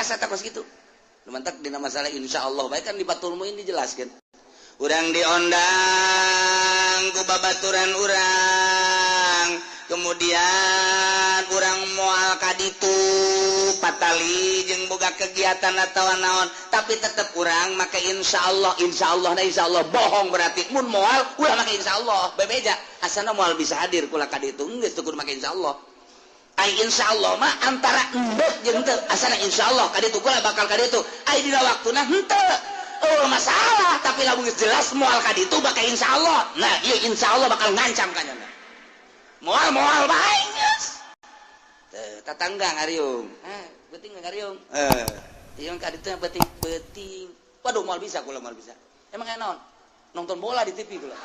Jasa tak kos kitu. Mantak dina masalah insyaallah bae kan di Fathul Muin dijelaskeun. Urang diondang ku babaturan urang, kemudian urang moal ka ditu patali jeung boga kegiatan atawa naon, tapi tetep urang make insyaallah, insyaallah, nah insyaallah bohong berarti. Mun moal ulah make insyaallah, bebeja asana moal bisa hadir kula ka ditu, geus teu kudu make insyaallah. Ai insyaallah mah antara endek jeung teu, asana insyaallah ka ditu kula bakal ka ditu, ai dina waktuna henteu. Oh masalah, tapi lamun geus jelas moal ka ditu bakal insyaallah. Nah, ieu insyaallah bakal ngancam ka nyana. Moal moal bae geus. Teu tatangga ngariung. Eh, beuting ngariung. Eh, ieu ka ditu beuting beuting. Waduh moal bisa kula moal bisa. Emang aya naon? Nonton bola di TV kula.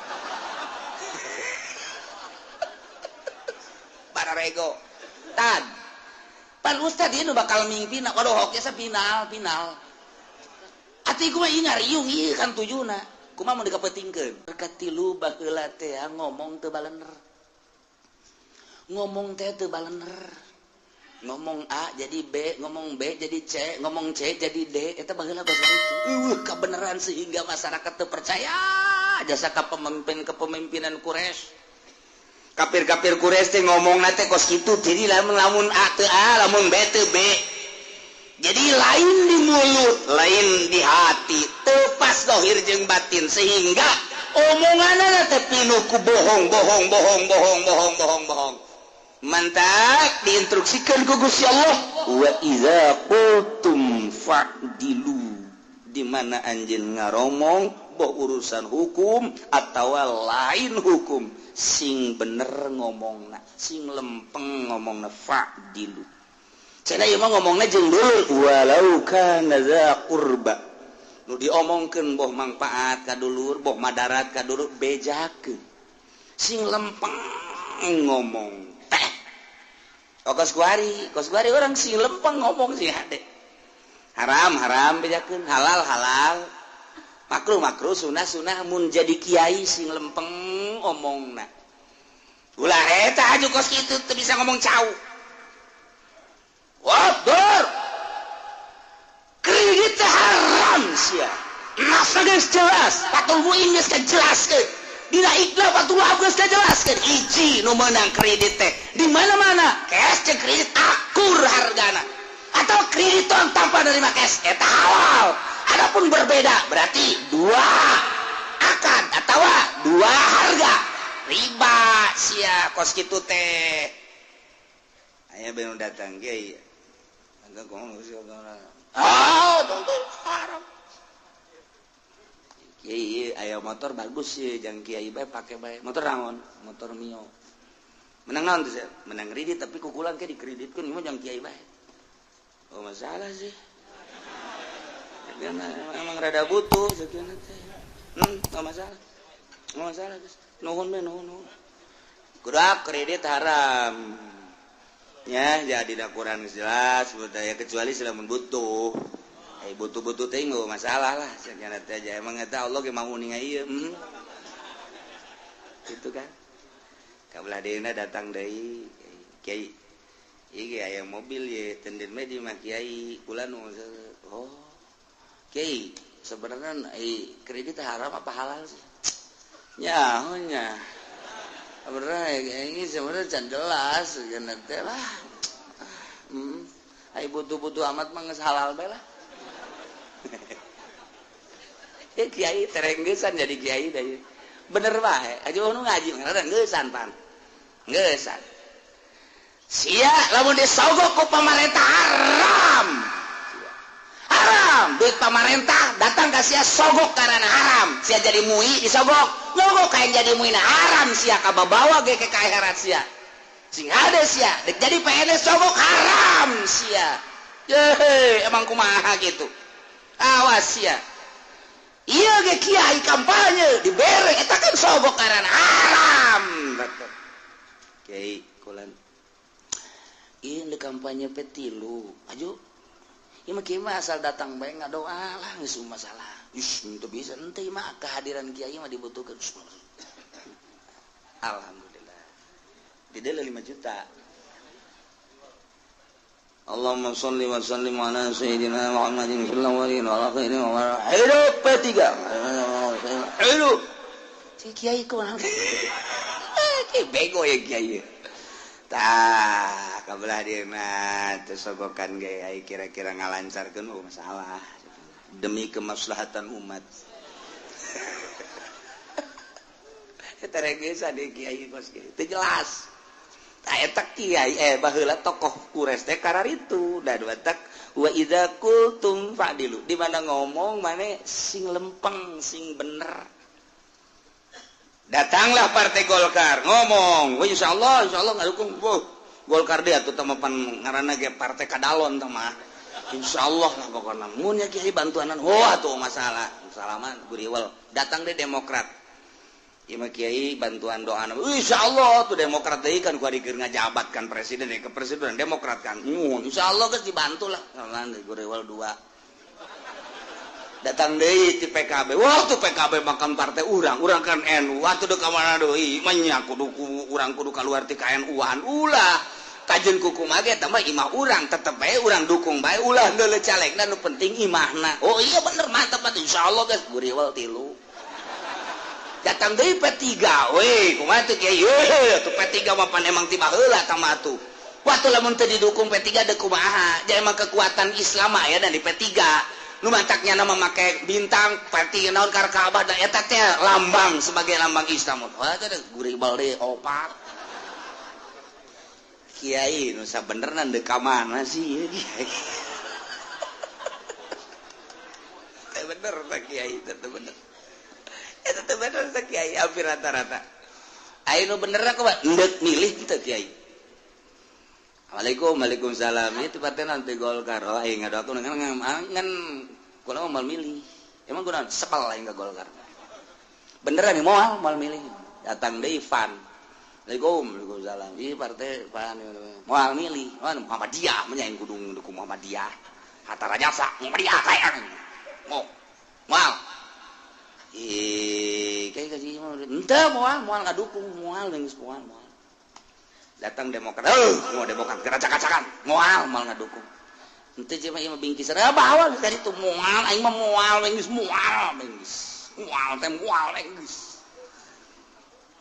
Bararego. Tan. Pan ustad ieu nu bakal mingpina, waduh hoki asa final final. Ati kumaha ieu ngariung ieu kan tujuna. Kumaha mun dikapeutingkeun? Katilu baheula teh ngomong teu balener. Ngomong teh teu balener. Ngomong A jadi B, ngomong B jadi C, ngomong C jadi D, eta baheula bahasa itu. Eueuh kabeneran sehingga masyarakat teu percaya jasa ka pemimpin kepemimpinan Quraisy. Kafir-kafir Quraisy teh ngomongna teh kos kitu, jadi lamun lamun A teu A, lamun B teu B. Jadi lain di mulut, lain di hati, teu pas zahir jeung batin sehingga omonganna teh pinuh ku bohong, bohong, bohong, bohong, bohong, bohong, bohong. Mantak diinstruksikan ku Gusti Allah, wa iza qultum fa'dilu. Di mana anjeun ngaromong boh urusan hukum atawa lain hukum, sing bener ngomongna, sing lempeng ngomongna, fa'dilu. Cenah ieu mah ngomongna jeung dulur, walau kana za qurba. Nu diomongkeun boh mangpaat ka dulur, boh madarat ka dulur, bejakeun. Sing lempeng ngomong teh. Oh, kos kuari orang sing lempeng ngomong sing hade. Haram haram bejakeun, halal halal. Makruh makruh, sunah sunah, mun jadi kiai sing lempeng omongna. Ulah eta aju kos kitu teu bisa ngomong cau. Wah, dulur. Kredit haram sia. Nasa geus jelas, Fathul Muin geus kajelaskeun. Dina Iqlal Fathul Wahab geus kajelaskeun. Hiji nu meunang kredit teh di mana-mana cash jeung kredit akur hargana. Atau kredit tanpa nerima cash eta halal. Adapun berbeda berarti dua akad atawa dua harga. Riba sia kos kitu teh. Aya benu datang kiai. Ah, haram. Kiai aya motor bagus sih, jangan kiai bae pake bae. Motor naon? Motor Mio. Menang naon tuh sih? Menang kredit tapi kukulan ke dikreditkeun ieu mah jangan kiai bae. Oh masalah sih. Emang rada butuh sekian teh. Enggak masalah. Enggak masalah, guys. Nuhun bae, nuhun, nuhun. Kudu kredit haram. Ya, jadi dah kurang jelas budaya kecuali selama butuh. Butuh-butuh teh nggak masalah lah. Sekian teh aja emang eta Allah ge mau ninga ieu. Gitu kan. Kabelah deuna datang deui kiai. Ieu aya mobil ye tenden mah di mah kiai kula nu oh. Kiai, sebenarnya kredit haram apa halal sih? Nyaho nya. Sebenarnya ini sebenarnya can jelas geuna teh lah. Ai butuh-butuh amat mah geus halal bae lah. Ya kiai terenggesan jadi kiai da. Bener bae, aja nu ngaji ngaran geusan pan. Geusan. Sia lamun disogok ku pamarentah haram. Haram, duit pamarentah datang ka sia sogok karena haram. Sia jadi mui disogok. Nyogok kayak jadi muina haram sia kababawa ge ke akhirat sia. Sing hade sia, dek jadi PNS sogok haram sia. Yehe, emang kumaha gitu. Awas sia. Ieu ge kiai kampanye dibere eta kan sogok karena haram. Kiai kulan. Ieu di kampanye P3. Aju. Ieu mah kiai mah asal datang bae ngadoa lah geus masalah. Ih, itu bisa ente mah kehadiran kiai mah dibutuhkan. Alhamdulillah. Di 5 juta. Allahumma sholli wa sallim ala sayyidina Muhammadin fil awwalin wal akhirin wa hidup P3 hidup si kiai kunaon bego ya kiai tah kabelah dieu mah teu sogokan ge ai kira-kira ngalancarkeun oh masalah demi kemaslahatan umat. Eta regesa di kiai kos kieu teu jelas. Tah eta kiai baheula tokoh Quraisy teh kararitu da batak wa idza qultum fa'dilu. Di mana ngomong mane sing lempeng sing bener. Datanglah partai Golkar ngomong, wah insyaallah ngadukung. Wah, Golkar dia tuh teh pan ngaranna ge partai kadalon teh mah. Insyaallah lah pokona mun nya kiai bantuanan. Wah tuh masalah. Salaman guriwel. Datang deh Demokrat. Ieu mah kiai bantuan doana. Insyaallah tuh Demokrat deui kan ku ari keur ngajabat kan presiden ya ke presiden Demokrat kan. Insyaallah geus dibantu lah. Salaman guriwel dua. Datang deui ti PKB. Wah tuh PKB makan partai urang, urang kan NU. Wah tuh ka mana deui? Manya kudu urang kudu kaluar ti KNU-an. Ulah kajen kukumaha ge eta mah imah urang, tetep bae urang dukung bae ulah deuleu calegna nu penting imahna. Oh iya bener mantap atuh insyaallah geus guriwel tilu. Datang deui P3 we, kumaha tuh kiai? Tuh P3 mah pan emang ti baheula tah mah atuh. Wah tuh lamun teu didukung P3 deuk kumaha? Ja emang kekuatan Islam aya dan di P3. Nu mataknya nama make bintang parti naon kar Ka'bah da eta teh lambang sebagai lambang Islam. Wah teh guribal deui opat. Kiai nu sabenerna deuk ka mana sih ieu kiai? Teh bener teh kiai teh bener. Eta teh bener teh kiai hampir rata-rata. Aya nu benerna kumaha? Endek milih teh kiai. Assalamualaikum, waalaikumsalam. Itu partai nanti Golkar. Oh, aing ngadoakeun ngan kula mah moal milih. Emang kunaon sepal aing ka Golkar. Beneran moal moal milih. Datang deui Van. Assalamualaikum, waalaikumsalam. Ieu partai Van moal milih. Wah, Muhammadiyah mah aing kudu dukung Muhammadiyah. Hatta Rajasa, Muhammadiyah kayak. Mau. Moal. Ih, kayak gaji mah henteu moal, moal ngadukung, moal geus moal, moal. Datang Demokrat, mau Demokrat keracak-kacakan, moal moal ngadukung. Henteu cuma ieu mah bingkisan, bawa tadi tuh moal, aing mah moal geus moal geus. Moal teh moal geus.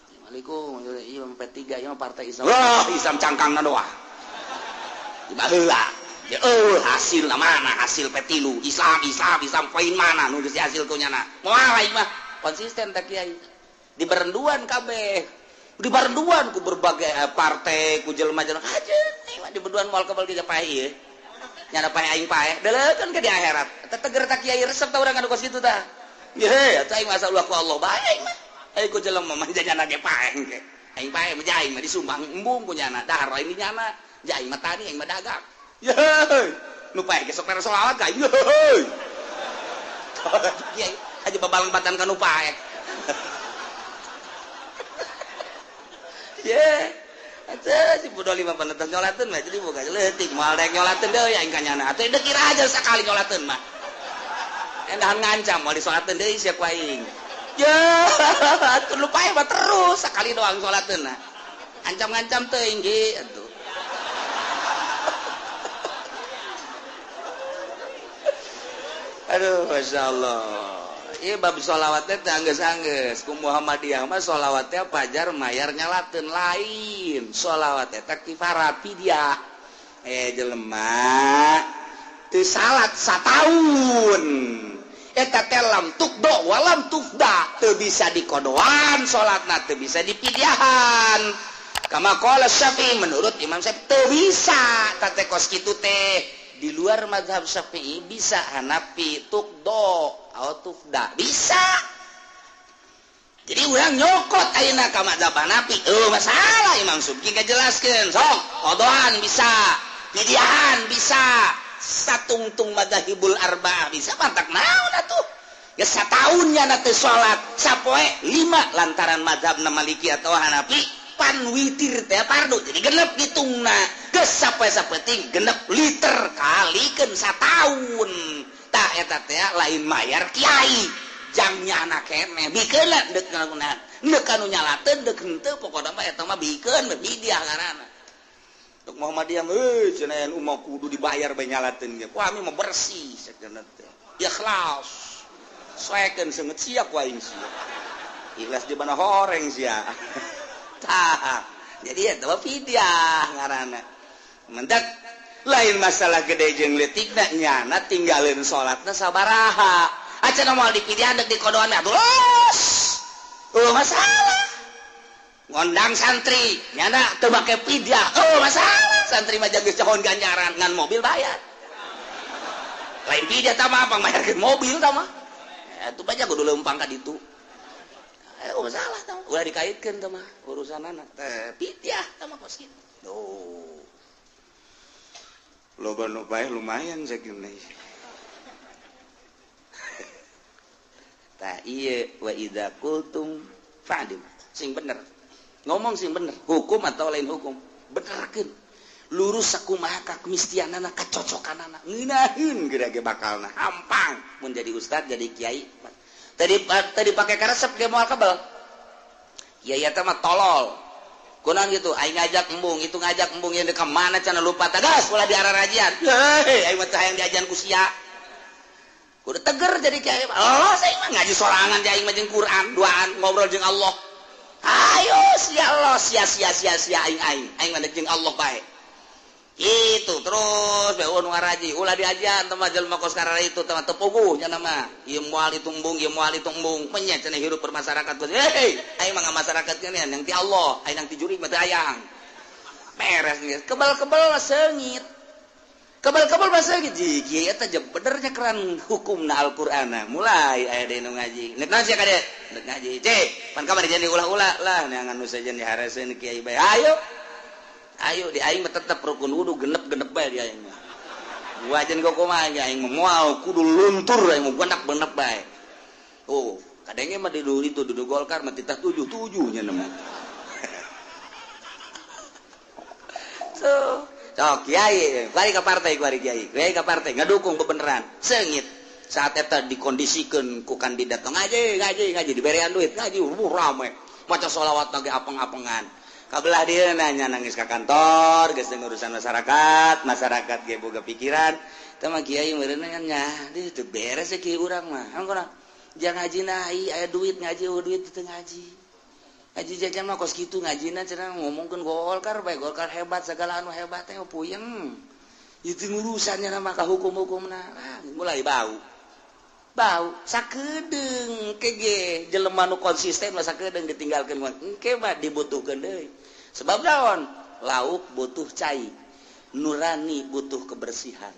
Assalamualaikum, ieu mah P3, ieu mah partai Islam. Wah, Islam cangkangna doa. Di baheula. Ya hasilna mana? Hasil P3, Islam, Islam, Islam poin mana nu geus dihasil ku nyana. Moal aing mah konsisten teh kiai. Di berenduan kabeh. Di barenduan ku berbagai partai ku jelema-jelema aja mah di berduan moal kebal ge paeh ieu nyana paeh aing paeh deuleukeun ke di akhirat eta teger ta kiai resep ta urang anu kos kitu tah ye eta aing masa ulah ku Allah bae aing mah aing ku jelema mah nyana ge paeh ge aing paeh mah aing mah disumbang embung ku nyana dahar aing nyana ja aing mah tani aing mah dagang ye nu paeh ge sok mere selawat ka ye kiai aja babalang batan ka nu paeh. Ye, atuh si bodoh lima penetang nyolateun mah jadi boga leutik moal rek nyolateun deui aing ka nyana. Atuh deuk kira aja sakali nyolateun mah. Endahan ngancam moal disolateun deui sia ku aing. Ye, atuh lu pae mah terus sakali doang solateun nah. Ancam-ngancam teuing ge atuh. Aduh, masyaallah. Ieu bab sholawatnya teh anggeus-anggeus ku Muhammadiyah mah sholawatnya pajar mayar nyalateun lain sholawat eta kifarat fidyah jelema teu salat sataun eta teh lam tukdo walam tufda teu bisa dikodoan salatna teu bisa dipidyahan kama qala Syafi'i menurut Imam Syafi'i teu bisa teh kos kitu teh. Di luar mazhab Syafi'i bisa Hanafi tukdo atau tufda bisa. Jadi urang nyokot ayeuna ka mazhab Hanafi masalah Imam Subki ngajelaskeun sok kodoan bisa, pidyahan bisa, satungtung madzhabul arba'ah bisa pantak naon atuh. Geus sataun nya teu salat sapoe 5 lantaran mazhabna Maliki atau Hanafi pan witir teh fardu jadi genep hitungna geus sapoe sapenting genep liter kalikeun sataun tah eta teh lain mayar kiai jang nyana keneh bikeun deuk ngalakunan deuk anu nyalateun deuk henteu pokona mah eta mah bikeun bidiah ngaranna. Dok Muhammadiyah cenah NU mah kudu dibayar bae nyalateun ge. Wah, mah bersih cenah teh. Ikhlas. Soekeun seungeut sia ku aing sia. Ikhlas di mana horeng sia. Tah. Jadi eta mah fidyah ngaranna. Mendak lain masalah gede jeung leutikna nyana tinggalin salatna sabaraha. Acan moal dipidyah deuk dikodoan atuh los. Oh masalah. Ngondang santri nyana teu make pidyah. Oh masalah. Santri mah geus cahon ganjaran ngan mobil bayar. Lain pidyah tah mah pangbayarkeun mobil tah mah. Atuh banyak kudu leumpang ka ditu. Oh masalah tah mah. Ulah dikaitkeun tah mah urusanana. Teh pidyah tah mah kos kitu. Tuh. Loba nu paeh lumayan sakieu. Tah ieu wa idza qultum fa'dil. Sing bener. Ngomong sing bener, hukum atau lain hukum, benerkeun. Lurus sakumaha kamistianana kacocokanana. Ngeunaheun geura ge bakalna hampang mun jadi ustad jadi kiai. Tadi pake karesep ge moal kebel. Kiai eta mah tolol. Kunaon gitu, aing ngajak embung, itu ngajak embung yang ka mana cenah lupa tagas ulah diararajian. Heuh, aing mah teu hayang diajan ku sia. Kudu teger jadi kiai. Oh, saya mah ngaji sorangan di aing mah jeung Quran, duaan ngobrol jeung Allah. Ayo sia Allah sia sia sia sia aing aing aing mah jeung Allah bae. Itu terus bae nu ngaraji ulah diajan teh mah jelema kos karara itu teh mah teu puguh nya mah. Ieu moal itu embung, ieu moal itu embung. Menya cenah hirup bermasyarakat. Hei, aing mah masyarakat geuneun yang ti Allah, aing nang ti jurig mah teu hayang. Beres geus. Kebal-kebal seungit. Kebal-kebal mah seungit. Ji eta benernya keran hukumna Al-Qur'ana. Mulai aya deui nu ngaji. Nek naon sia kade? Nek ngaji. Cek, pan kamari jadi ulah-ulah lah neangan nu sejen dihareseun kiai bae. Ayo. Ayo di aing mah tetep rukun wudu genep-genep bae di aing mah. Wajan kumaha ge aing mah moal kudu luntur aing mah genep-genep bae. Oh, kadenge mah di itu dudu Golkar mah titah 7-7 nya mah. So, sok kiai, bari ka partai kuari kiai, kiai ka partai ngadukung bebeneran, seungit. Saat eta dikondisikeun ku kandidat ngaji, ngaji, ngaji diberean duit, ngaji rame. Maca sholawat lagi apeng-apengan. Kabelah dia nanya nangis ka kantor, geus urusan masyarakat, masyarakat ge boga pikiran. Teh mah kiai meureun nya, deui teu beres ya kiai urang mah. Emang kunaon? Jangan ngaji na, aya duit ngaji, eueuh duit teu ngaji. Ngaji jajan mah kos kitu ngajina cenah ngomongkeun Golkar bae, Golkar hebat segala anu hebat teh puyeng. Itu urusannya mah ka hukum-hukumna. Ah, mulai bau. Bau sakedeung kege jelema nu konsisten mah sakedeung ditinggalkeun mah engke mah dibutuhkeun deui. Sebab naon? Lauk butuh cai, nurani butuh kebersihan.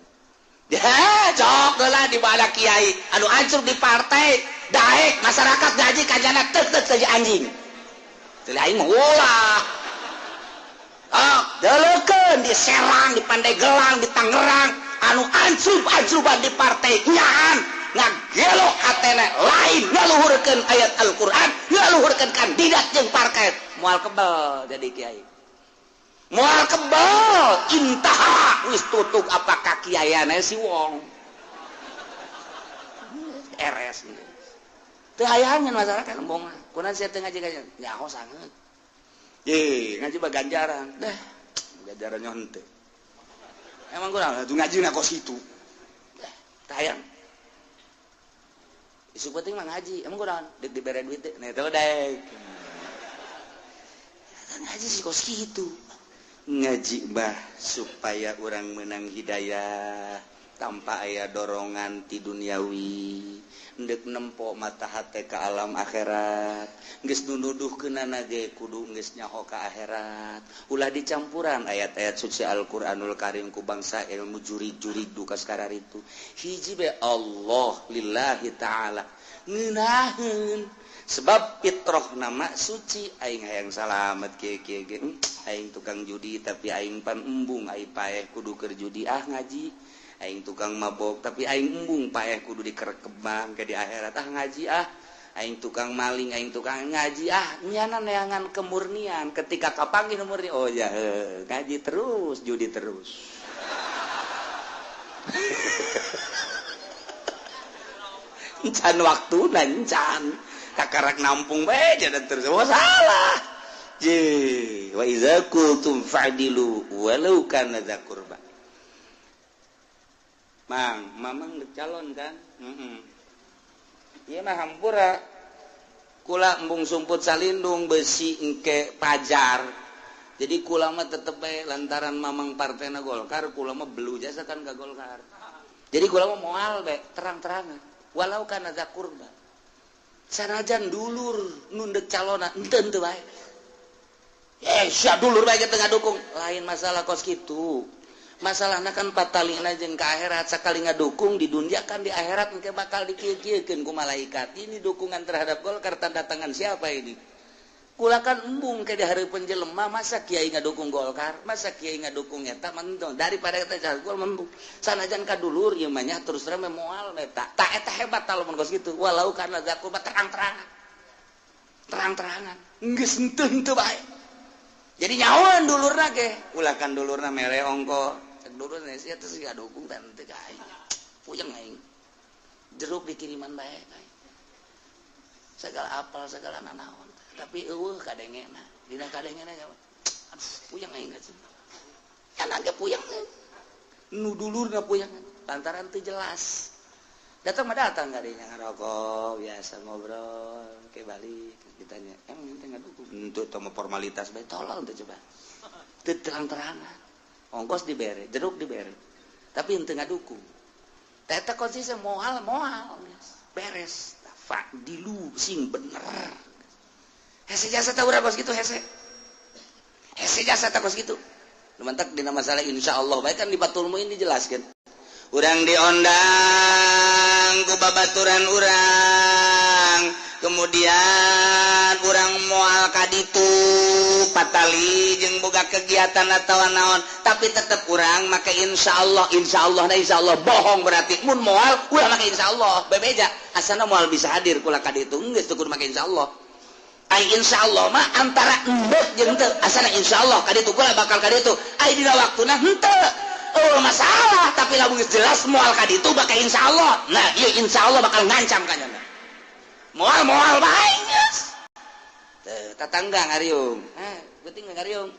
Ya, cok lah di bala kiai anu hancur di partai, daek masyarakat gaji kajana tek-tek saja anjing. Teu aing mah ulah. Ah, deleukeun di Serang, di Pandeglang, di Tangerang anu ancrub-ancruban di partai nyaan ngagelo hatena lain ngaluhurkeun ayat Al-Qur'an, ngaluhurkeun kandidat jeung partai. Moal kebel jadi kiai. Moal kebel intaha wis tutug apakah kiaiana si wong. RS. Teu hayangan masyarakat embong. Kunaon sia teu ngaji kajian? Nyaho sangeut. Ye, ngaji mah ganjaran. Dah, ganjaran henteu. Emang kurang atuh ngajina kos kitu. Dah, teu hayang. Isu penting mah ngaji, emang kurang dek dibere duit deh, nah itu dek. Ngaji sih kos kitu. Ngaji bah supaya orang menang hidayah tanpa aya dorongan ti duniawi, ndek nempo mata hate ka alam akhirat, geus nuduhkeunana ge kudu geus nyaho ka akhirat. Ulah dicampuran ayat-ayat suci Al-Qur'anul Karim ku bangsa ilmu jurig-jurig duka sakararitu. Hiji be Allah lillahi ta'ala ngeunaheun sebab fitrah nama suci aing hayang salamet kieu kieu ge aing tukang judi tapi aing pan embung aing paeh kudu keur judi ah ngaji aing tukang mabok tapi aing embung paeh kudu dikerekebang ke di akhirat ah ngaji ah aing tukang maling aing tukang ngaji ah nyana neangan kemurnian ketika kapanggih murni oh ya ngaji terus judi terus. Encan waktu dan encan kakarak nampung bae jadi terus oh salah. Je wa iza qultum fa'dilu walau kana dza qurba. Mang, mamang calon kan? Heeh. Ieu mah hampura. Kula embung sumput salindung besi engke pajar. Jadi kula mah tetep bae lantaran mamang partena Golkar, kula mah belu jasa kan ka Golkar. Jadi kula mah moal bae terang-terangan. Walau kana dza qurba. Sanajan dulur nu ndek calona henteu teu bae. Sia dulur bae teu ngadukung. Lain masalah kos kitu. Masalahna kan patalina jeung ka akhirat, sakali ngadukung di dunia kan di akhirat engke bakal dikieu-kieukeun ku malaikat. Ini dukungan terhadap Golkar tanda tangan siapa ini? Kula kan embung ke di hareupeun jelema, masa kiai ngadukung Golkar, masa kiai ngadukung eta mendong daripada eta jago embung. Sanajan ka dulur ieu mah nya terus terang moal eta. Ta eta hebat ta lamun kos kitu. Walau kana zakur terang-terangan. Terang-terangan. Geus henteu bae. Jadi nyahoan dulurna ge, ulah kan dulurna mere ongko. Dulur sia teh ngadukung dan teu ka aing. Puyeng aing. Jeruk dikiriman bae aing. Segala apal segala nanaon. Tapi eueuh kadengena. Dina kadengena aduh puyeng aing ka cenah. Kan ge puyeng. Nu dulurna puyeng lantaran teu jelas. Datang mah datang kadinya ngarokok biasa ngobrol ke balik ditanya, "Emang ente ngadukung?" Henteu teh mah formalitas bae tolol teh coba. Teu terang-terangan. Ongkos dibere, jeruk dibere. Tapi henteu ngadukung. Eta konsisten moal moal beres. Fa'dilu sing bener. Hese jasa tah urang kos kitu hese. Hese jasa tah kos kitu. Lumantak dina masalah insyaallah bae kan di Fathul Muin dijelaskeun. Urang diondang ku babaturan urang, kemudian urang moal ka ditu patali jeung boga kegiatan atawa naon, tapi tetep urang make insyaallah, insyaallah na insyaallah bohong berarti mun moal ulah make insyaallah bebeja asana moal bisa hadir kula ka ditu geus teu kudu make insyaallah. Ai insyaallah mah antara endek jeung teu asana insyaallah ka ditu kula bakal ka ditu ai dina waktuna henteu. Oh masalah, tapi lamun geus jelas moal ka ditu bakal insyaallah. Nah, ieu insyaallah bakal ngancam ka nyana. Moal-moal bae geus. Teu tatangga ngariung. Penting ngariung.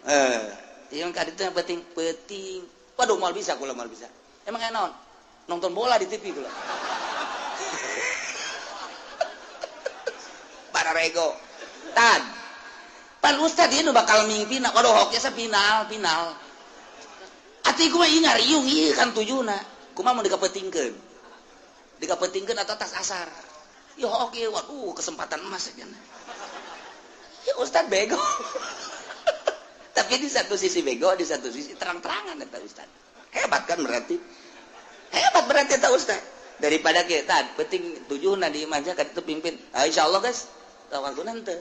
Ieu ka ditu penting penting. Waduh moal bisa kula moal bisa. Emang aya naon? Nonton bola di TV kula. Bararego. Tan. Pan ustad ieu nu bakal mingpina, waduh hok jasa final, final. Ati kumaha ieu ngariung ieu kan tujuna. Kumaha mun dikapetingkeun? Dikapetingkeun atau tas asar. Ya oke, waduh kesempatan emas ya. Ya ustad bego. Tapi di satu sisi bego, di satu sisi terang-terangan eta ustad. Hebat kan berarti? Hebat berarti eta ustad. Daripada kita penting tujuna di imahnya ka ditu pimpin. Ah, insyaallah guys, waktuna henteu.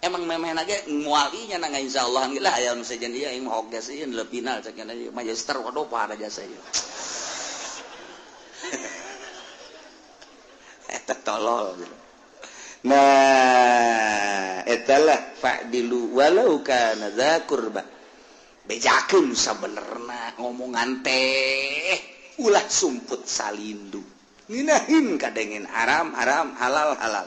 Emang memeh ge muali nya na insyaallah lah aya nu sejen ieu aing mah geus ieu final cek nya magister waduh pada jasa ieu. Eta tolol gitu. Nah, eta lah fa'dilu walau kana dza qurba. Bejakeun sabenerna ngomongan teh ulah sumput salindu. Ngeunaheun kadengen haram haram halal halal.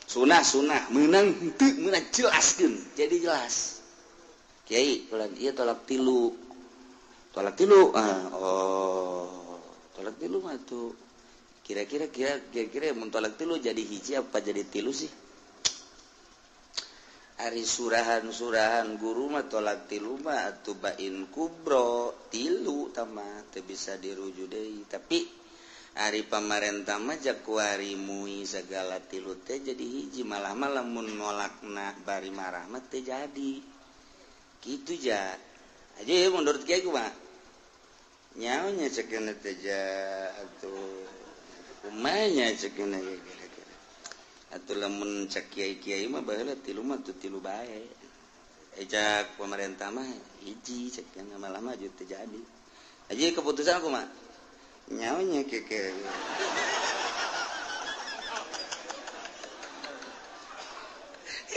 Sunah sunah menang henteu meunang jelaskeun jadi jelas. Kiai ulah ieu tolak tilu. Tolak tilu. Oh, tolak tilu mah tuh kira-kira kira-kira mun tolak tilu jadi hiji apa jadi tilu sih? Ari surahan-surahan guru mah tolak tilu mah atuh bain kubro tilu tah mah teu bisa dirujuk deui. Tapi ari pamarentah mah jakuari mui segala tilu teh jadi hiji malah mah lamun nolakna bari marah mah teu jadi. Kitu ja. Aja menurut kiai kumaha? Nyaonya cekeuna teh ja atuh kumanya cekeuna kira-kira. Atuh lamun cek kiai-kiai mah baheula tilu mah teu tilu bae. Cek pemerintah mah hiji cekeuna malah mah teu jadi. Aja keputusan kumaha? Nyaonya keke.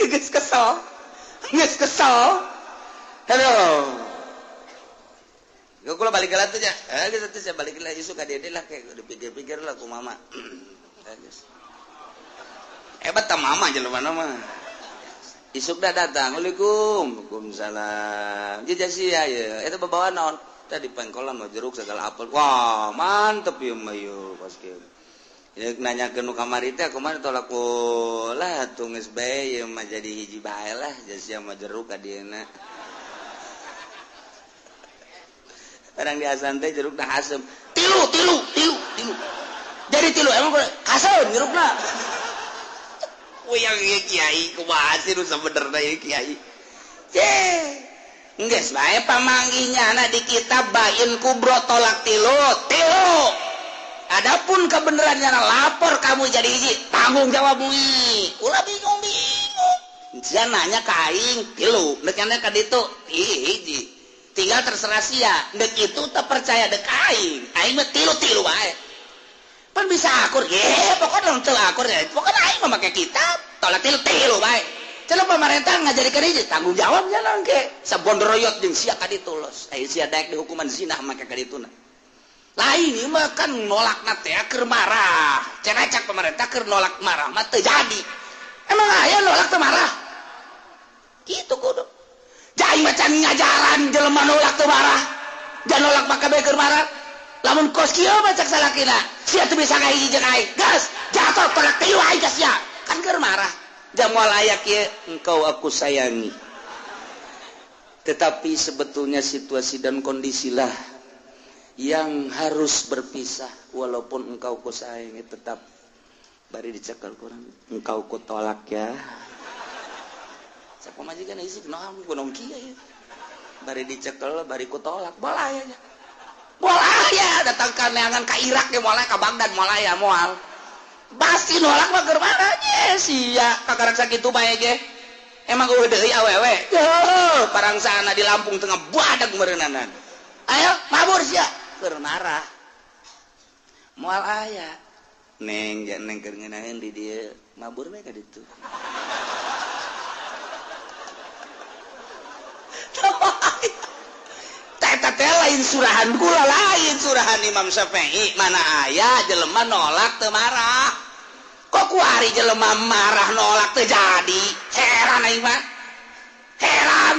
Geus kesel. Geus kesel. Halo. Kula balik lah tuh ya. Geus atuh saya balik lah isu ka dede lah kayak dipikir-pikir lah ku mama. Hebat ta mama jelema mah. Isuk dah datang, Waalaikum, waalaikumsalam. Jajah sia ya, itu bawa naon? Tadi pengkolan mah jeruk segala apel. Wah, mantep ya mah yo pas kieu. Ya nanya ke nu kamari teh kumaha tolak lah tuh geus bae ieu mah jadi hiji bae lah jajah mah jeruk ka dieuna. Orang di asan teh jeruk dah asem. Tilu tilu tilu tilu. Jadi tilu emang kasem jerukna. Yang ieu kiai kumaha sih nu sabenerna ieu kiai. Ye. Geus bae pamanggihnya anak di kitab bain kubro tolak tilu, tilu. Adapun kebenarannya lapor kamu jadi hiji, tanggung jawab mui. Ulah bingung-bingung. Sia nanya ka aing tilu, deuk nanya ka ditu hiji. Tinggal terserah sia, deuk itu teu percaya deuk aing. Aing mah tilu-tilu bae. Pan bisa akur, ye, pokoknya teu akur ya. Pokoknya aing mah make kitab, tolak tilu-tilu bae. Cenah pemerintah ngajarikeun hiji, tanggung jawabnya nangke. Sabondroyot jeung sia ka ditu los. Aya sia daek dihukuman zina make ka dituna. Lain ieu mah kan nolakna teh keur marah. Cenah cak pemerintah keur nolak marah mah teu jadi. Emang aya nolak teu marah? Kitu kudu. Jai mah can ngajaran jelema nolak teu marah. Jangan nolak maka bae keur marah. Lamun kos kieu mah cak salakina, sia teu bisa ngahiji jeung aing. Gas, jatuh tolak tilu aing ka sia. Kan keur marah. Jamal aya kieu, engkau aku sayangi. Tetapi sebetulnya situasi dan kondisilah yang harus berpisah, walaupun engkau ku sayangi tetap bari dicekal kurang engkau ku tolak ya. Siapa majikan isi kunaon kunaon kieu ya. Bari dicekel bari ku tolak bola ya. Bola ya datang ka neangan ka Irak ge moal ka Baghdad moal ya moal. Pasti nolak mah keur mana ye sia kakarak sakitu bae ge. Emang eueuh deui awewe. Heuh, parangsana di Lampung tengah badag meureunana. Ayo mabur sia keur marah. Moal aya. Neng ja neng keur ngeunaheun di dieu mabur bae ka ditu. Eta teh lain surahan kula, lain surahan Imam Syafi'i. Mana aya jelema nolak teu marah. Kok kuari jelema marah nolak teu jadi? Heran aing mah. Heran.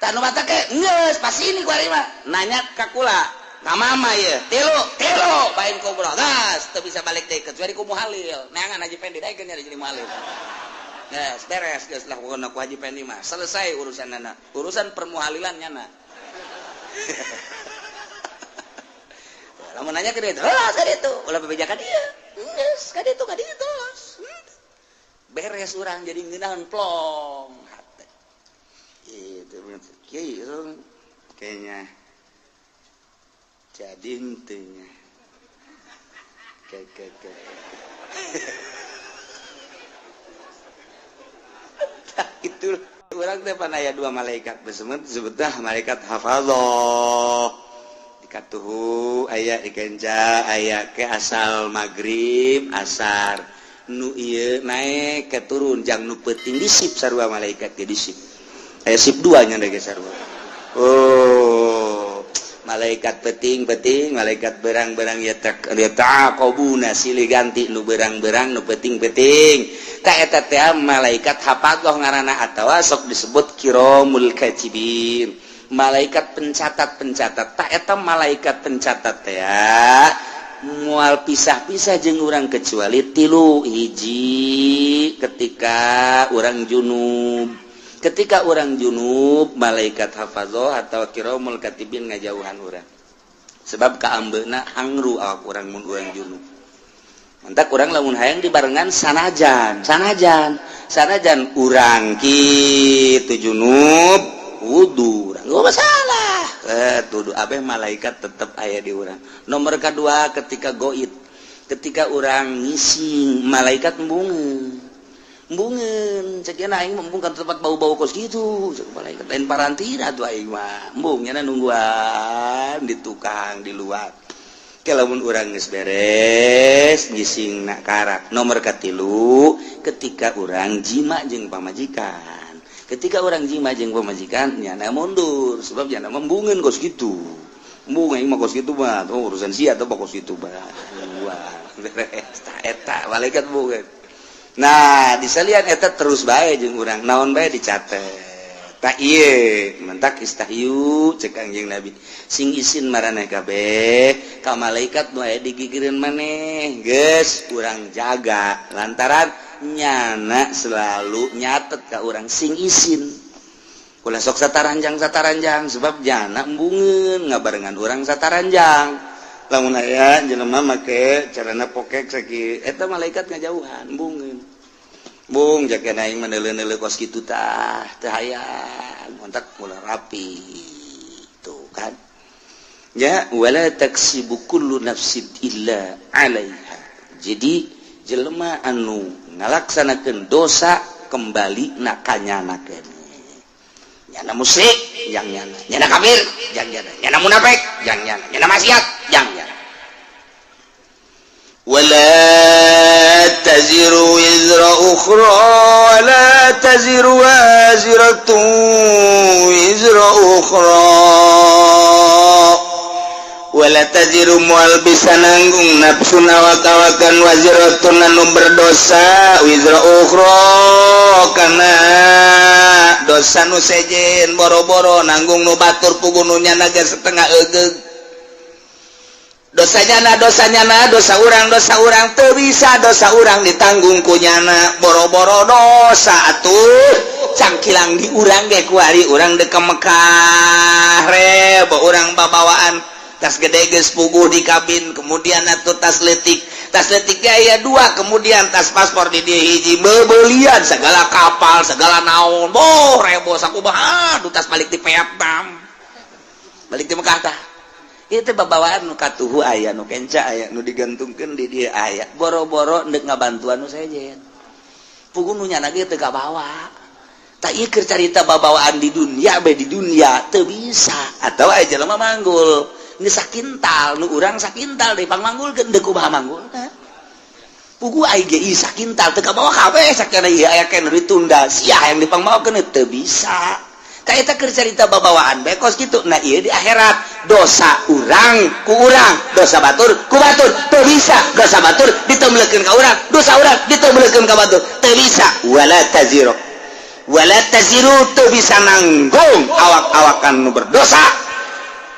Tah nu mata ke geus pas ini kuari mah. Nanya ka kula, ka mama ieu, tilu, tilu bain kubro. Gas teu bisa balik deui kecuali ku muhalil. Neangan Haji Pendi daekeun jadi muhalil. Geus beres geus lah pokona ku Haji Pendi mah. Selesai urusanana. Urusan permuhalilan nyana. Lamun nanya ke dia, oh, ka ditu, ulah bebeja ka dieu. Geus, ka ditu, ka ditu. Beres urang jadi ngeunaheun plong hate. Itu kieu kayaknya. Jadi henteu. Ke. Itu orang teh pan aya dua malaikat besemet disebutna malaikat hafadzah. Dikatuhu aya dikenca aya ke asal magrib asar nu ieu naek ke turun jang nu peuting disip sarua malaikat ge disip. Aya sip dua nya ge sarua. Oh, malaikat peting-peting, malaikat berang-berang ya taqabuna silih ganti nu berang-berang nu peting-peting. Ta eta teh malaikat hafadzah ngaranna atawa sok disebut kiramul katibin. Malaikat pencatat-pencatat. Ta eta malaikat pencatat teh moal pisah-pisah jeung urang kecuali tilu hiji ketika urang junub. Ketika orang junub malaikat hafadzah atau kiramul katibin ngajauhan urang. Sebab kaambeuna hangru awak urang mun urang junub. Mantak urang lamun hayang dibarengan sanajan, sanajan, sanajan urang kitu junub wudu urang eueuh masalah. Tuduh abeh malaikat tetep aya di urang. Nomor kedua ketika goit, ketika urang ngising malaikat embungeun. Embungeun cek nya aing embung ka tempat bau-bau kos kitu cek malaikat lain parantina atuh aing mah embung nya nungguan di tukang di luar. Ke lamun urang geus beres ngising nak karak. Nomor katilu ketika urang jima jeung pamajikan. Ketika urang jima jeung pamajikan nyana mundur sebab nyana embungeun kos kitu. Embung aing mah kos kitu mah oh, urusan sia atuh kos kitu mah. Wah beres ta eta malaikat embungeun. Nah, disalian eta terus bae jeung urang, naon bae dicatet. Tak ieu mentak istahyu cek Kangjeng Nabi, sing isin maraneh kabeh ka malaikat nu aya digigireun maneh. Geus urang jaga lantaran nyana selalu nyatet ka urang, sing isin, ulah sok sataranjang sataranjang, sebab jana embungeun ngabarengan urang sataranjang. Lamun aya jelema make carana pokek sakieu, eta malaikat ngajauhan, embungeun. Bung jaga aing meneule-neule kos kitu tah teu hayang kontak, mulai rapi tuh kan ya. Wala taksibu kullu nafsin illa 'alaiha. Jadi jelema anu ngalaksanakeun dosa kembali na kanyana keneh. Nyana musyrik jang nyana, nyana kafir jang nyana, nyana munafik jang nyana, nyana maksiat jang nyana. ولا تزر وزر أخرى ولا تزر وازرة وزر أخرى. ولا تزر moal bisa nanggung نفس awak-awakan وازرة anu berdosa وزر أخرى kana dosa nu sejen. Boro-boro nanggung nu batur, puguh nu nyana ge setengah egeug dosanya. Na dosanya, na dosa urang, dosa urang teu bisa dosa urang ditanggung ku nyana. Boro-boro dosa atuh cangkilang di urang ge. Kuari urang dek ke Mekah, rebo urang babawaan tas gede geus puguh di kabin, kemudian atuh tas letik, tas letik aya dua, kemudian tas paspor di dia hiji, bebelian segala kapal segala naon. Boh, rebo sakumaha. Aduh, tas balik di Vietnam, balik di Mekah tah itu babawaan nu katuhu aya, nu kenca aya, nu digantungkeun di dia aya. Boro-boro ndek ngabantuan nu sejen, puguh nu nyana ge teu kabawa. Tak ieu keur carita babawaan di dunia bae. Di dunia teu bisa. Atau aya jelema manggul geus sakintal, nu urang sakintal deui pangmanggulkeun, deuk kumaha manggulna? Puguh aing ge ieu sakintal teu kabawa kabeh. Sakana ieu aya keneh ditunda sia yang dipangmawakeun, teu bisa. Eta keur carita babawaan bae kos kitu. Nah, ieu di akhirat dosa urang ku urang, dosa batur ku batur. Teu bisa dosa batur ditemblekeun ka urang, dosa urang ditemblekeun ka batur, teu bisa. ولا تزر ولا تزر teu bisa nanggung awak-awakan nu berdosa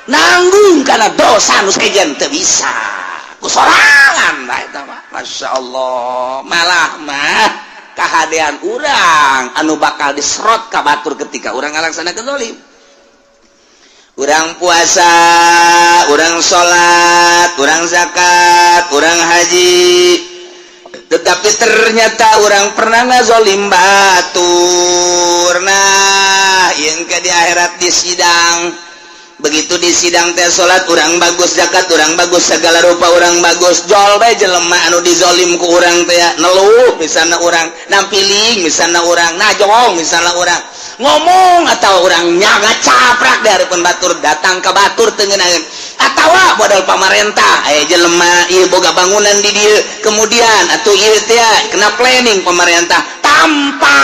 nanggung karena dosa nu sejen, teu bisa ku sorangan. Nah, eta mah Masya Allah, malah mah kahadean urang anu bakal diserot ka batur ketika urang ngalaksanakeun zalim. Urang puasa, urang salat, urang zakat, urang haji, tetapi ternyata urang pernah ngazolim batur. Nah, yang ke di akhirat di sidang, begitu di sidang teh salat urang bagus, zakat urang bagus, segala rupa urang bagus. Jol bae jelema anu dizolim ku urang teh neluh, misalnya urang nampiling, misalnya urang najong, misalnya urang ngomong atau urang nyaga caprak dari batur, datang ke batur tengenaeun atau modal pamarentah. Aya jelema ieu boga bangunan di dieu, kemudian atuh ieu teh kena planning pemerintah tanpa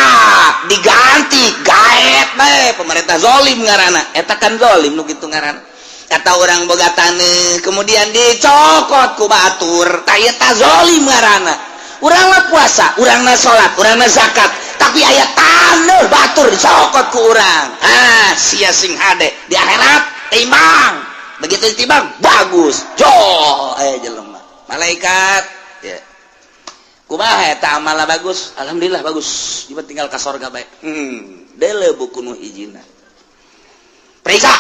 diganti, gaet bae pemerintah, zolim ngaranna eta kan, zolim nu kitu ngaranna. Kata urang boga taneuh, kemudian dicokot ku batur, tah eta zolim ngaranna. Urang mah puasa, urang na salat, urang na zakat, tapi aya taneuh batur dicokot ku urang. Ah, sia sing hade di akhirat timbang. Begitu ditimbang bagus, jol aya jelema malaikat ya, kumaha eta amalna? Bagus, alhamdulillah bagus. Ieu tinggal ka sorga bae. Dele buku nu hijina, periksa,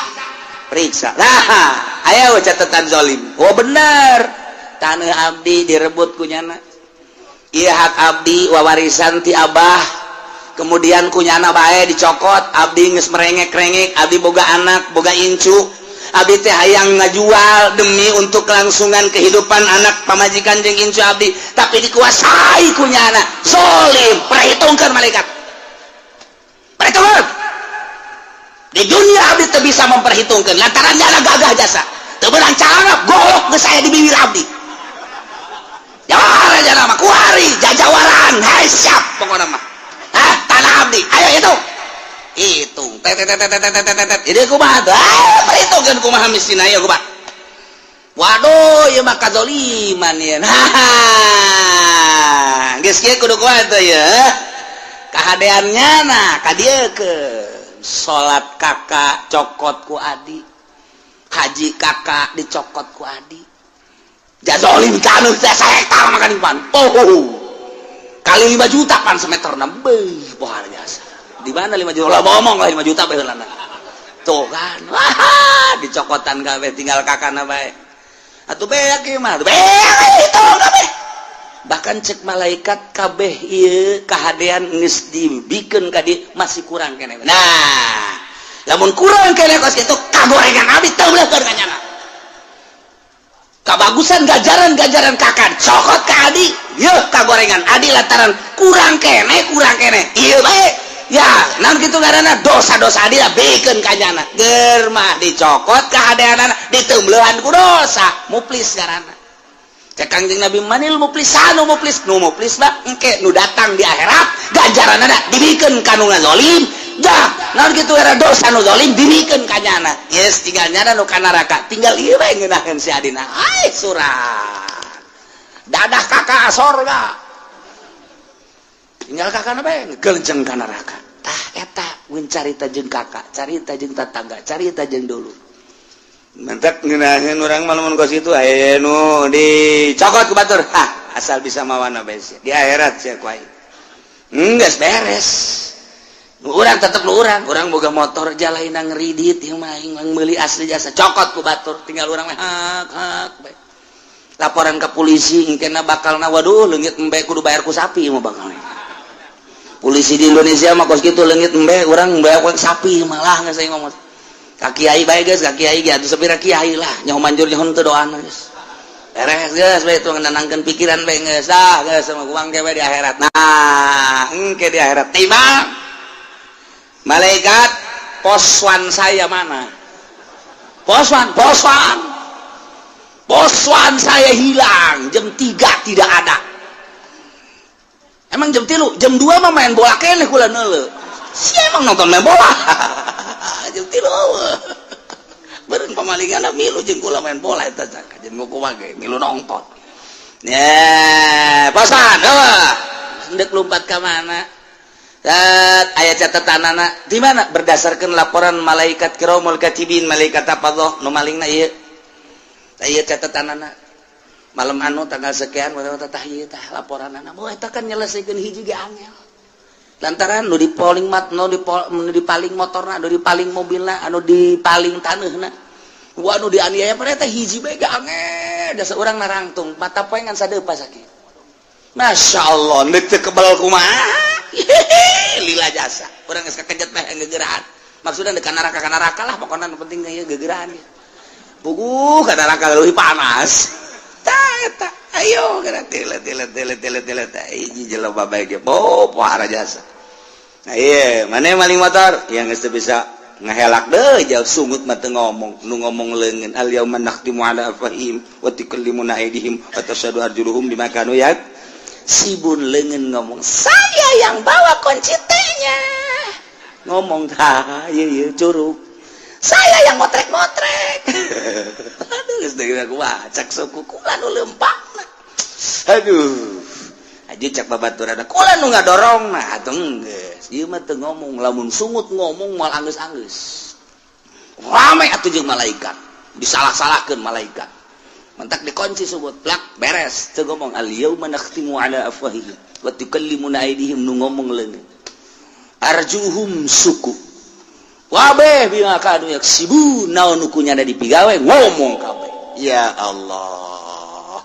periksa. Nah, aya catatan zolim. Oh, bener, tanah abdi direbut ku nyana. Iya, hak abdi wawarisan ti abah, kemudian ku nyana bae dicokot. Abdi geus merengek-rengek, abdi boga anak, boga incu, abdi teh hayang ngajual demi untuk kelangsungan kehidupan anak, pamajikan jeung incu abdi, tapi dikuasai ku nyana. Zolim. Perhitungkan malaikat, perhitungkan. Di dunia abdi teu bisa memperhitungkan lantaran nyana gagah jasa teu beunang calana golok geus aya di bibir abdi. Jawara jana mah kuari jajawaran. Hai, siap pokokna mah. Hah, tanah abdi ayo hitung, hitung, tet tet tet tet tet tet tet. Jadi kumaha tuh? Ah, perhitungkeun kumaha mistina ya, kumaha? Waduh, ieu mah kazoliman ieu. Nah, Geus kieu kudu kuat tuh ya kahadeannya. Nah, ka dieu ke salat kakak cokot ku adi, haji kakak dicokot ku adi, jazolim kanu teh sahektar makan pan. Oh, kali 5 juta pan semeter beuh, luar biasa. Di mana 5 juta lah, ngomong lah 5 juta baheulana. Tuh kan, wah, dicokotan kabeh, tinggal kakana bae. Atuh beak ieu mah, beak itu kabeh. Bahkan cek malaikat, kabeh ieu kahadean geus dibikeun ka dieu, masih kurang keneh. Nah, lamun kurang keneh kos kitu, kagorengan abdi teu beuleuhkeun ka nyana. Kabagusan gajaran-gajaran kakak cokot ka adi, yeuh kagorengan adi lantaran kurang keneh, kurang keneh. Ieu bae ya, naon kitu ngaranna, dosa-dosa adi lah bikeun ka nyana. Ger mah dicokot kahadeanana, diteumbeuhan ku dosa, muflis ngaranna. Cek Kangjeng Nabi, manil muflisanu muflis, nu muflis mah engke nu datang di akhirat, ganjaranna dibikeun ka nu ngazolim. Dah, naon kitu era dosa nu zalim dibikeun ka nyana. Yes, tinggal nyana nu ka neraka, tinggal ieu bae ngeunaheun si adina. Ai surat dadah kakak sorga, tinggal kakak bae ngegelenceng ka neraka. Tah, eta mun carita jeung kakak, carita jeung tetangga, carita jeung dulu. Mentek ngeunaheun urang mah lamun kos kitu, aya nu dicokot ku batur. Hah, asal bisa mawana bae sia. Di akhirat sia ku aing. Geus beres. Nu urang tetep nu urang, urang boga motor jalaina ngeridit ieu mah, aing meuli asli jasa cokot ku batur, tinggal urang mah hak hak bae. Laporan ke polisi engkena bakalna, waduh, leungit embe kudu bayar ku sapi mah bakal. Polisi di Indonesia mah kos kitu, leungit embe urang bayar ku sapi malah geus ngomong. Ka kiai bae geus, ka kiai ge atuh sapira kiai lah, nyaho manjur nyaho teu doana geus. Beres geus bae itu, nenangkeun pikiran bae geus. Dah geus sama kuang ke di akhirat. Nah, engke di akhirat timbang malaikat, poswan saya mana? Poswan, poswan. Poswan saya hilang jam 3 tidak ada. Emang jam 3, jam 2 mah main bola keneh kula neuleu. Si emang nonton main bola. Jam 3 beureun pamalingan milu jeung kula main bola eta jeung kumaha ge milu nonton. Ya, poswan, eueuh. Hendeuk lompat ka mana? Aya catatanana di mana? Berdasarkan laporan malaikat kiramul katibin, malaikat apa nu malingna ieu. Ieu catatanana. Malam anu tanggal sekian tah ieu tah laporanana. Oh, eta kan nyelesaikeun hiji ge angel. Lantaran nu dipaling mat, nu dipaling motorna, nu dipaling mobilna, anu dipaling taneuhna. Wah, nu dianiaya pada eta hiji bae ge angel. Dasar urang narangtung mata poe ngan sadeupa sakieu. Masya Allah, neuk teu kebal kumaha? Lila jasa. Urang geus kakejet mah gegeraan. Maksudna ka neraka, ka neraka lah pokona, nu penting ieu gegeraan. Puguh ka neraka leuwih panas. Tah eta, ayo geura tile tile tile tile tile teh hiji jelema bae ge bo pohara jasa. Nah, iya, mana maling motor yang geus teu bisa ngahelak deui, jauh sungut mah teu ngomong, nu ngomong leungeun. Al yauma nakhtimu ala afwahihim wa tukallimuna aydihim wa tashhadu arjuluhum bima kanu yak sibun. Leungeun ngomong, saya yang bawa kunci T-nya, ngomong tah ieu ieu curug, saya yang motrek-motrek. Aduh, geus deui aku cak suku kula nu leumpangna. Aduh, aja cak babaturan kula nu ngadorong. Nah, atuh geus ieu mah teu ngomong, lamun sungut ngomong moal anggeus-anggeus rame atuh jeung malaikat, disalah-salahkeun malaikat. Mentak dikunci sungut plak, beres, teu ngomong. Al yauma nakhtimu ala afwahihim wa tukallimuna aydihim, nu ngomong leungeun, arjuhum suku wabeh bima kanu yaksibun, naon nu kunyana dipigawe ngomong kabeh. Ya Allah,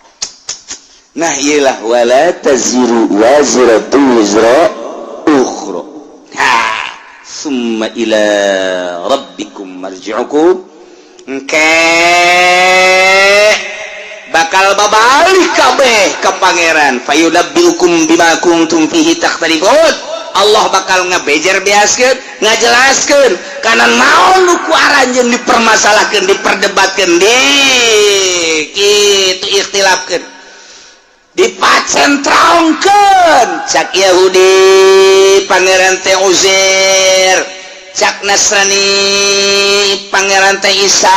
nah iyalah, wala taziru waziratu wizra ukhra. Ha, summa ila rabbikum marji'ukum, engke bakal babalik kabeh ke pangeran, fayunabbiukum bima kuntum fihi takhtalifun. Allah bakal ngebejer beaskeun, ngajelaskeun kana naon nu ku aranjeun dipermasalahkeun, diperdebatkeun, di kitu ikhtilafkeun, dipacentrongkeun. Cak Yahudi pangeran teh Uzair, cak Nasrani pangeran teh Isa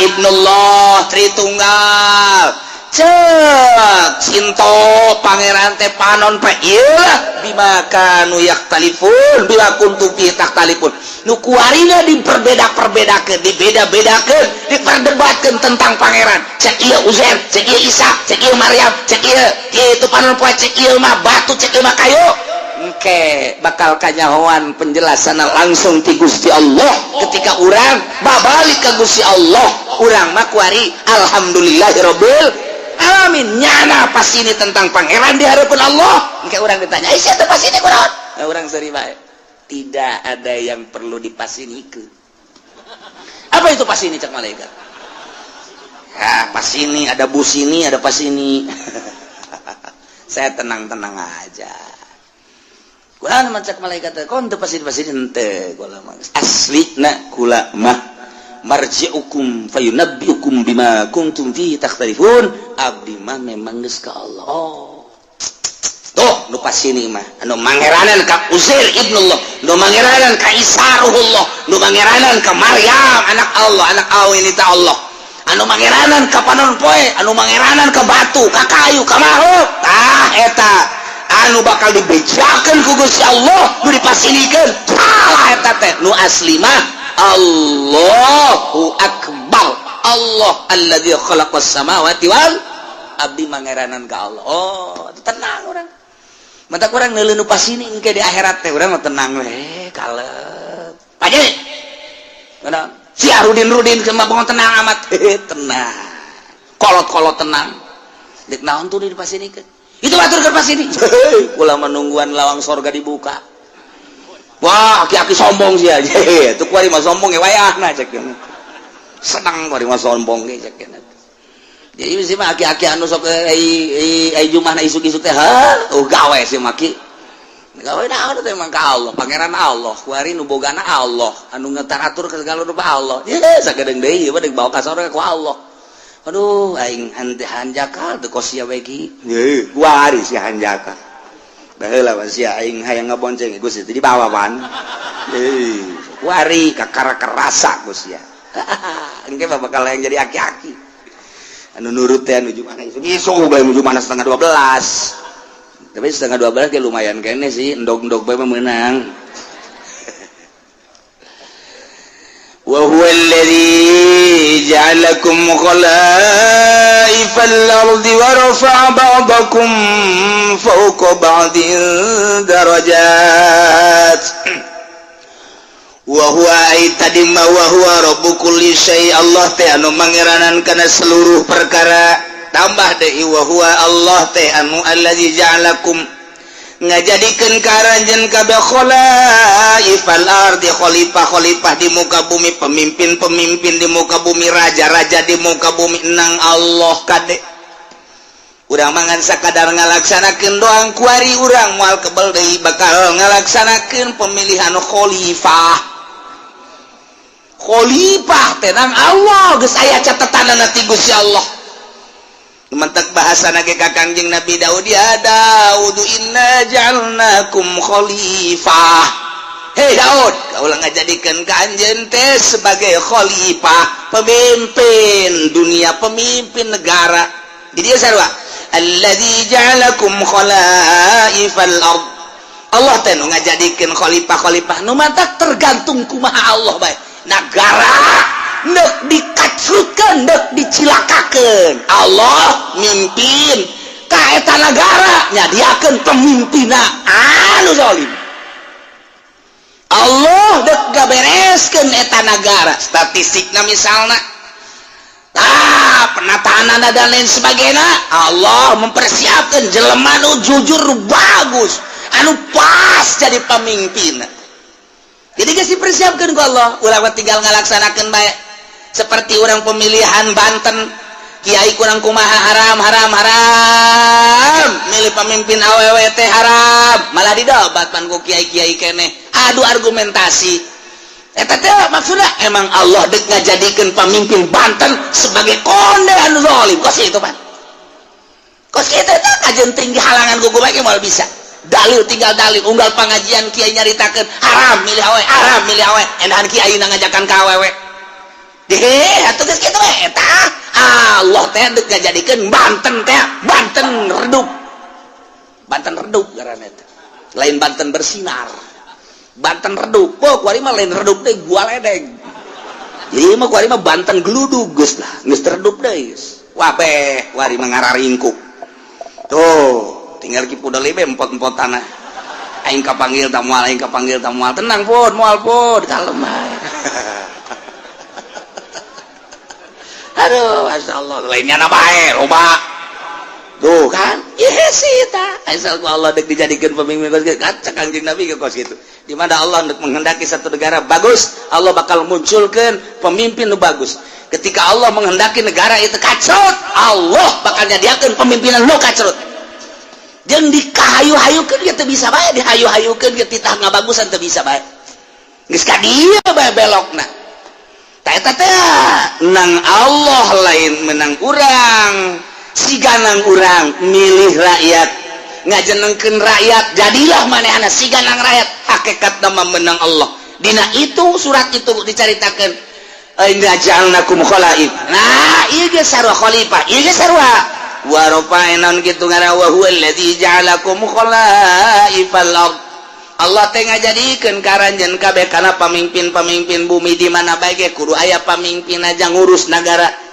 ibnullah Tritunggal. Cek cinto pangeran teh panon pe ieu bima kanu yakhtalifun, bima kuntum fi takhtalifun. Nu kuarina diperbeda-perbedakeun, dibeda-bedakeun, diperdebatkeun tentang pangeran. Cek ieu Uzair, cek ieu Isa, cek ieu Maryam, cek ieu ieu itu panon poe, cek ieu mah batu, cek ieu mah kayu. Engke bakal kanyahoan penjelasan langsung ti Gusti Allah ketika urang babalik ke Gusti Allah. Urang mah kuari alhamdulillahirabbil alamin, nyana pas ini tentang pangeran di hadapan Allah. Engke urang ditanya, "Eh, siapa pas ini kunaon?" Nah, urang seri bae, tidak ada yang perlu dipasinikeun. Apa itu pas ini? Cek malaikat. Ya, pas ini ada bus, ini ada pas ini. Saya tenang-tenang aja. Kurang macak malaikat kon teu pasti pasti henteu kula mah. Asli na kula mah marji'ukum fayunabbiukum bima kuntum fihi takhtalifun. Abdi mah memang geus ka Allah. Oh. Tuh nu pasini mah anu mangeranan ka Uzair ibnullah, nu mangeranan ka Isa ruhullah, nu mangeranan ka Maryam anak Allah, anak awin ta Allah, anu mangeranan ka panon poe, anu mangeranan ka batu, ka kayu, ka makhluk. Tah, eta anu bakal dibejakeun ku Gusti Allah, nu dipasinikeun salah eta teh. Nu asli mah Allahu akbar, Allah alladzi khalaqas samawati wal abdi mangeranan ka Allah. Oh, tenang urang. Mata kurang neuleuh nu pasini engke di akhirat teh urang mah tenang we, kalep. Paje. Mana? Si Arudin Rudin mah bangun tenang amat. Tenang. Kolot-kolot tenang. Dek naon tuh di pasinikeun? Itu batur ke pasini. Kula menungguan lawang sorga dibuka. Wah, aki-aki sombong sih aja. Itu kuari mah sombong ya wayahna cek. Senang kuari mah sombong ge cek. Jadi sih mah aki-aki anu sok ai ai jumahna isuk-isuk teh, ha, oh gawe sih maki. Gawe naon teh emang ka Allah, pangeran Allah, kuari nu bogana Allah, anu ngetaratur ke segala rupa Allah. Ye, sagedeung deui ieu mah bawa ka sorga ku Allah. Aduh, aing hanjakal teu kos sia we ki. Ye, kuari si hanjakal. Baheula mah sia aing hayang ngabonceng Gusti teh dibawa pan. Heuh, kuari kakara kerasa Gusti sia. Engke mah bakal yang jadi aki-aki. Anu nurut teh anu mana isuk isuk bae nuju mana setengah 12. Tapi setengah 12 ge lumayan kene sih, endog-endog bae mah meunang. Wa huwa alladhi ja'alakum khalaifal ardi wa rafa'a ba'dakum fawqa ba'din darajat. Wa huwa ay tadi ma wa huwa rabbu kulli syai, Allah teh anu mangeranan kana seluruh perkara. Tambah deui wa huwa Allah teh anu allazi ja'alakum ngajadikeun ka aranjeun kabeh khalaifal ardi, khalifah-khalifah di muka bumi, pemimpin-pemimpin di muka bumi, raja-raja di muka bumi nang Allah kade. Urang mangan sakadar ngalaksanakeun doang kuari urang moal kebel deui bakal ngalaksanakeun pemilihan khalifah. Khalifah teh nang Allah geus aya catetanana ti Gusti Allah. Mentek bahasa nage ka Kangjeng Nabi Daud, ya Daud inna ja'alnakum khalifah. Hei Daud, kaulah ngajadikeun ka anjeun teh sebagai khalifah, pemimpin dunia, pemimpin negara. Di dia sarua alladzi ja'alakum khalaifal ard. Allah teh nu ngajadikeun khalifah-khalifah nu matak tergantung kumaha Allah bae. Nagara nek dikacrutkeun, nek dicilakakeun, Allah mimpin ka eta nagara, nyadiakeun pemimpinna anu zalim. Allah dek gabereskeun eta nagara, statistikna misalna ah penataan dan lain sebagainya, Allah mempersiapkan jelema nu jujur, nu bagus, anu pas jadi pemimpin. Jadi geus dipersiapkan ku Allah, urang mah tinggal ngalaksanakeun bae. Seperti orang pemilihan Banten, kiai kurang kumaha, haram haram haram, milih pemimpin awewe teh haram, malah didobat pan ku kiai-kiai keneh, adu argumentasi. Eta teh maksudnya emang Allah dek ngajadikeun pemimpin Banten sebagai konde anu zalim kos itu pan. Kos kitu teh kajeun tinggi halangan gugu bae moal bisa. Dalil tinggal dalil, unggal pengajian kiai nyaritakeun haram milih awewe, haram milih awewe, endahan kiai ngajakan ka awewe. Deh, atuh geus kitu we eta. Allah teh dek ngajadikeun Banten teh Banten redup. Banten redup ngaranna teh. Lain Banten bersinar. Banten redup. Oh, kuari mah lain redup teh, gua ledeng. Jadi mah kuari mah Banten geludug geus lah, geus redup deui geus. Wabeh, kuari mah ngararingkuk. Tuh, tinggal Ki Pudoli be empot-empot tanah. Aing kapanggil tak moal, aing kapanggil tak moal. Tenang pun, moal pun, kalem bae. Aduh, masya Allah, lainnya na bae, loba. Tuh kan, iya sih ta. Asal ku Allah dek dijadikan pemimpin kos kitu. Kaca Kangjeng Nabi ke kos kitu. Di mana Allah dek menghendaki satu negara bagus, Allah bakal munculkan pemimpin nu bagus. Ketika Allah menghendaki negara itu kacrut, Allah bakal nyadiakeun pemimpinan nu kacrut. Jeung dikahayu-hayukeun ge teu bisa bae, dihayu-hayukeun ge titah ngabagusan teu bisa bae. Geus ka dieu bae belokna. Tah eta teh nang Allah lain menang urang. Siganang urang milih rakyat, ngajenengkeun rakyat, jadilah manehna siganang rakyat. Hakikatna mah menang Allah. Dina itu surat itu dicaritakeun, inna ja'alnakum khalaif. Nah, ieu ge sarua khalifah, ieu ge sarua wa rafa'na kitu ngaran wa huwa allazi ja'alakum khalaifal ard. Allah teh ngajadikeun karanjeun kabeh kana pamimpin-pamimpin bumi. Di mana bae ge kudu aya pamimpin aja ngurus nagara.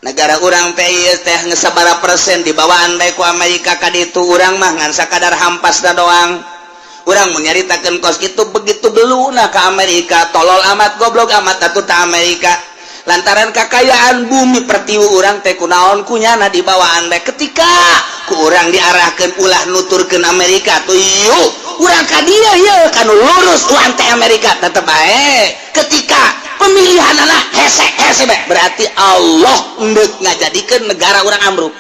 Negara urang teh teh sabaraha persen dibawaan bae ku Amerika ka ditu, urang mah ngan sakadar hampasna doang. Urang menyaritakeun kos kitu begitu beluna ke Amerika, tolol amat, goblok amat atuh ta Amerika, lantaran kakayaan bumi pertiwi urang teh kunaon kunyana dibawaan bae. Ketika ku urang diarahkeun ulah nuturkeun Amerika tuh, yuk urang ka dieu yeuh kanu lurus urang teh Amerika tetep bae. Ketika pemilihan anak hese hese bae, berarti Allah endek ngajadikeun negara urang ambruk.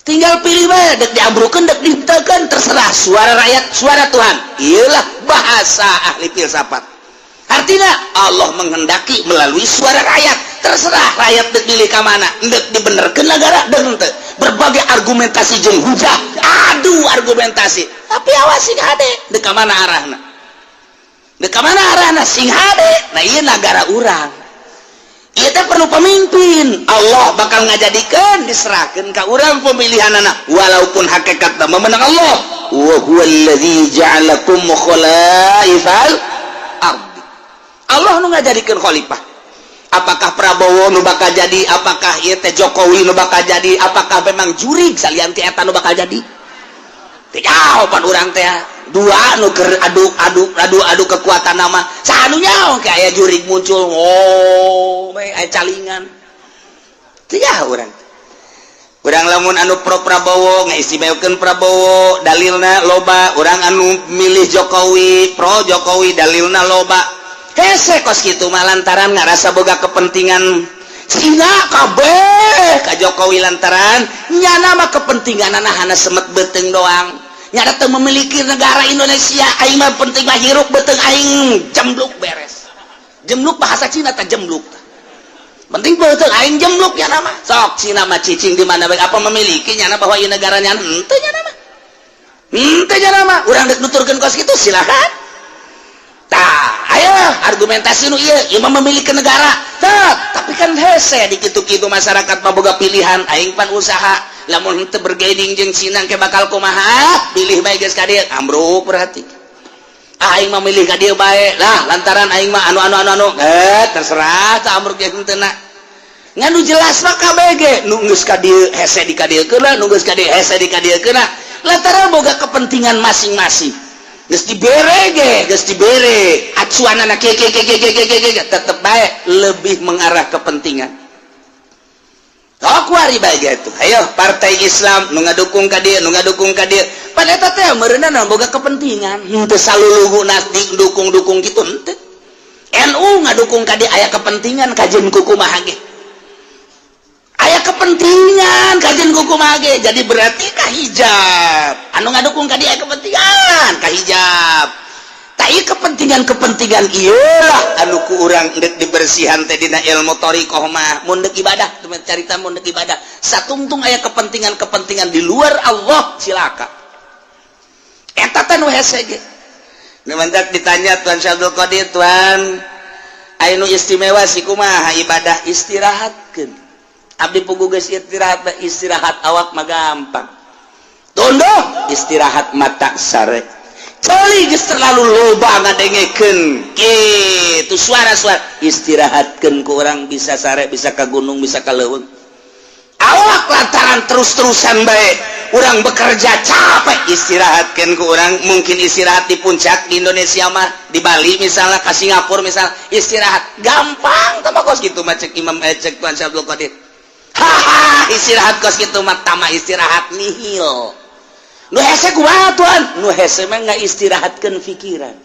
Tinggal pilih bae, dek diambrukeun dek ditekan, terserah. Suara rakyat suara Tuhan, iyalah bahasa ahli filsafat. Artinya Allah menghendaki melalui suara rakyat, terserah rakyat dek milih ka mana, endek dibenerkeun negara dek henteu. Berbagai argumentasi jeung hujah, adu argumentasi, tapi awas sing hade dek ka mana arahna, dek ka mana arahna, sing hade. Nah, ieu negara urang ieu teh perlu pemimpin. Allah bakal ngajadikeun, diserahkeun ka urang pemilihan anak, walaupun hakikatna memenang Allah. Wa huwallazi ja'alakum khalaifal ardi. Allah nu ngajadikeun khalifah. Apakah Prabowo nu bakal jadi, apakah ieu teh Jokowi nu bakal jadi, apakah memang jurig salian ti eta nu bakal jadi, teu jawaban urang teh. Dua nu keur adu adu adu adu kekuatan nama saha nu nyaho kayak jurig muncul, oh aya calingan. Teu nyaho urang. Urang lamun anu pro Prabowo ngaistimewakeun Prabowo, dalilna loba. Urang anu milih Jokowi, pro Jokowi, dalilna loba. Hese kos kitu mah lantaran ngarasa boga kepentingan Cina kabeh ka Jokowi, lantaran nyana mah kepentingan hana semet beuteung doang, nyana teu memiliki negara Indonesia. Aing mah penting mah hirup beuteung aing jembluk, beres. Jembluk bahasa Cina tah, jembluk. Penting beuteung aing jembluk ya nama. Sok Cina mah cicing di mana bae, apa memiliki nyana bahwa ieu negara nyana? Henteu nyana mah, henteu nyana mah. Urang dek nuturkeun kos kitu silakan. Tah, ayo argumentasi nu ieu, ieu mah memiliki negara. Tah, tapi kan hese di kitu-kitu masyarakat mah boga pilihan. Aing pan usaha, lamun henteu bergaining jeung Cina ke bakal kumaha? Pilih bae geus ka dieu, ambruk berarti. Aing mah milih ka dieu bae lah lantaran aing mah anu anu anu anu, eh terserah tah ambruk jeung henteu na. Ngan nu jelas mah KBG nu geus ka dieu hese di ka dieu keuna, nu geus ka dieu hese di ka dieu keuna, lantaran boga kepentingan masing-masing. Geus dibere ge, geus dibere acuan anak ke ke ke ke ke ke ke, tetep bae lebih mengarah kepentingan. Oh, kuari bae gitu. Ayo partai Islam nu ngadukung ka dieu, nu ngadukung ka dieu, pada eta teh meureunna boga kepentingan, henteu saluluhuna dukung-dukung gitu, henteu. NU ngadukung ka dieu aya kepentingan, kajeun kumaha ge aya kepentingan, kajeun kumaha ge. Jadi berarti ka hijab anu ngadukung ka dieu aya kepentingan ka hijab. Tak ieu kepentingan-kepentingan ieulah anu ku urang endek dibersihan teh dina ilmu thariqah mah. Mun deuk ibadah, carita mun deuk ibadah satungtung aya kepentingan-kepentingan di luar Allah, cilaka. Eta teh nu hese ge. Nu mantak ditanya Tuan Syekh Abdul Qadir, Tuan Aya nu istimewa sih, kumaha ibadah istirahatkeun. Abdi puguh geus istirahat, istirahat awak mah gampang. Tunduh istirahat mata, sare. Ceuli geus terlalu loba ngadengekeun kitu suara-suara, istirahatkeun ku urang bisa sare, bisa ka gunung, bisa ka leuweung. Awak lantaran terus-terusan bae urang bekerja capek, istirahatkan ku urang mungkin istirahat di puncak di Indonesia mah, di Bali misalnya, ke Singapura misalnya, istirahat gampang tama kos gitu mah. Cek Imam, cek Tuan Syekh Abdul Qadir, haha, istirahat kos gitu mah tama istirahat nihil. Nu hese kumaha, Tuan? Nu hese mah nggak istirahatkan pikiran,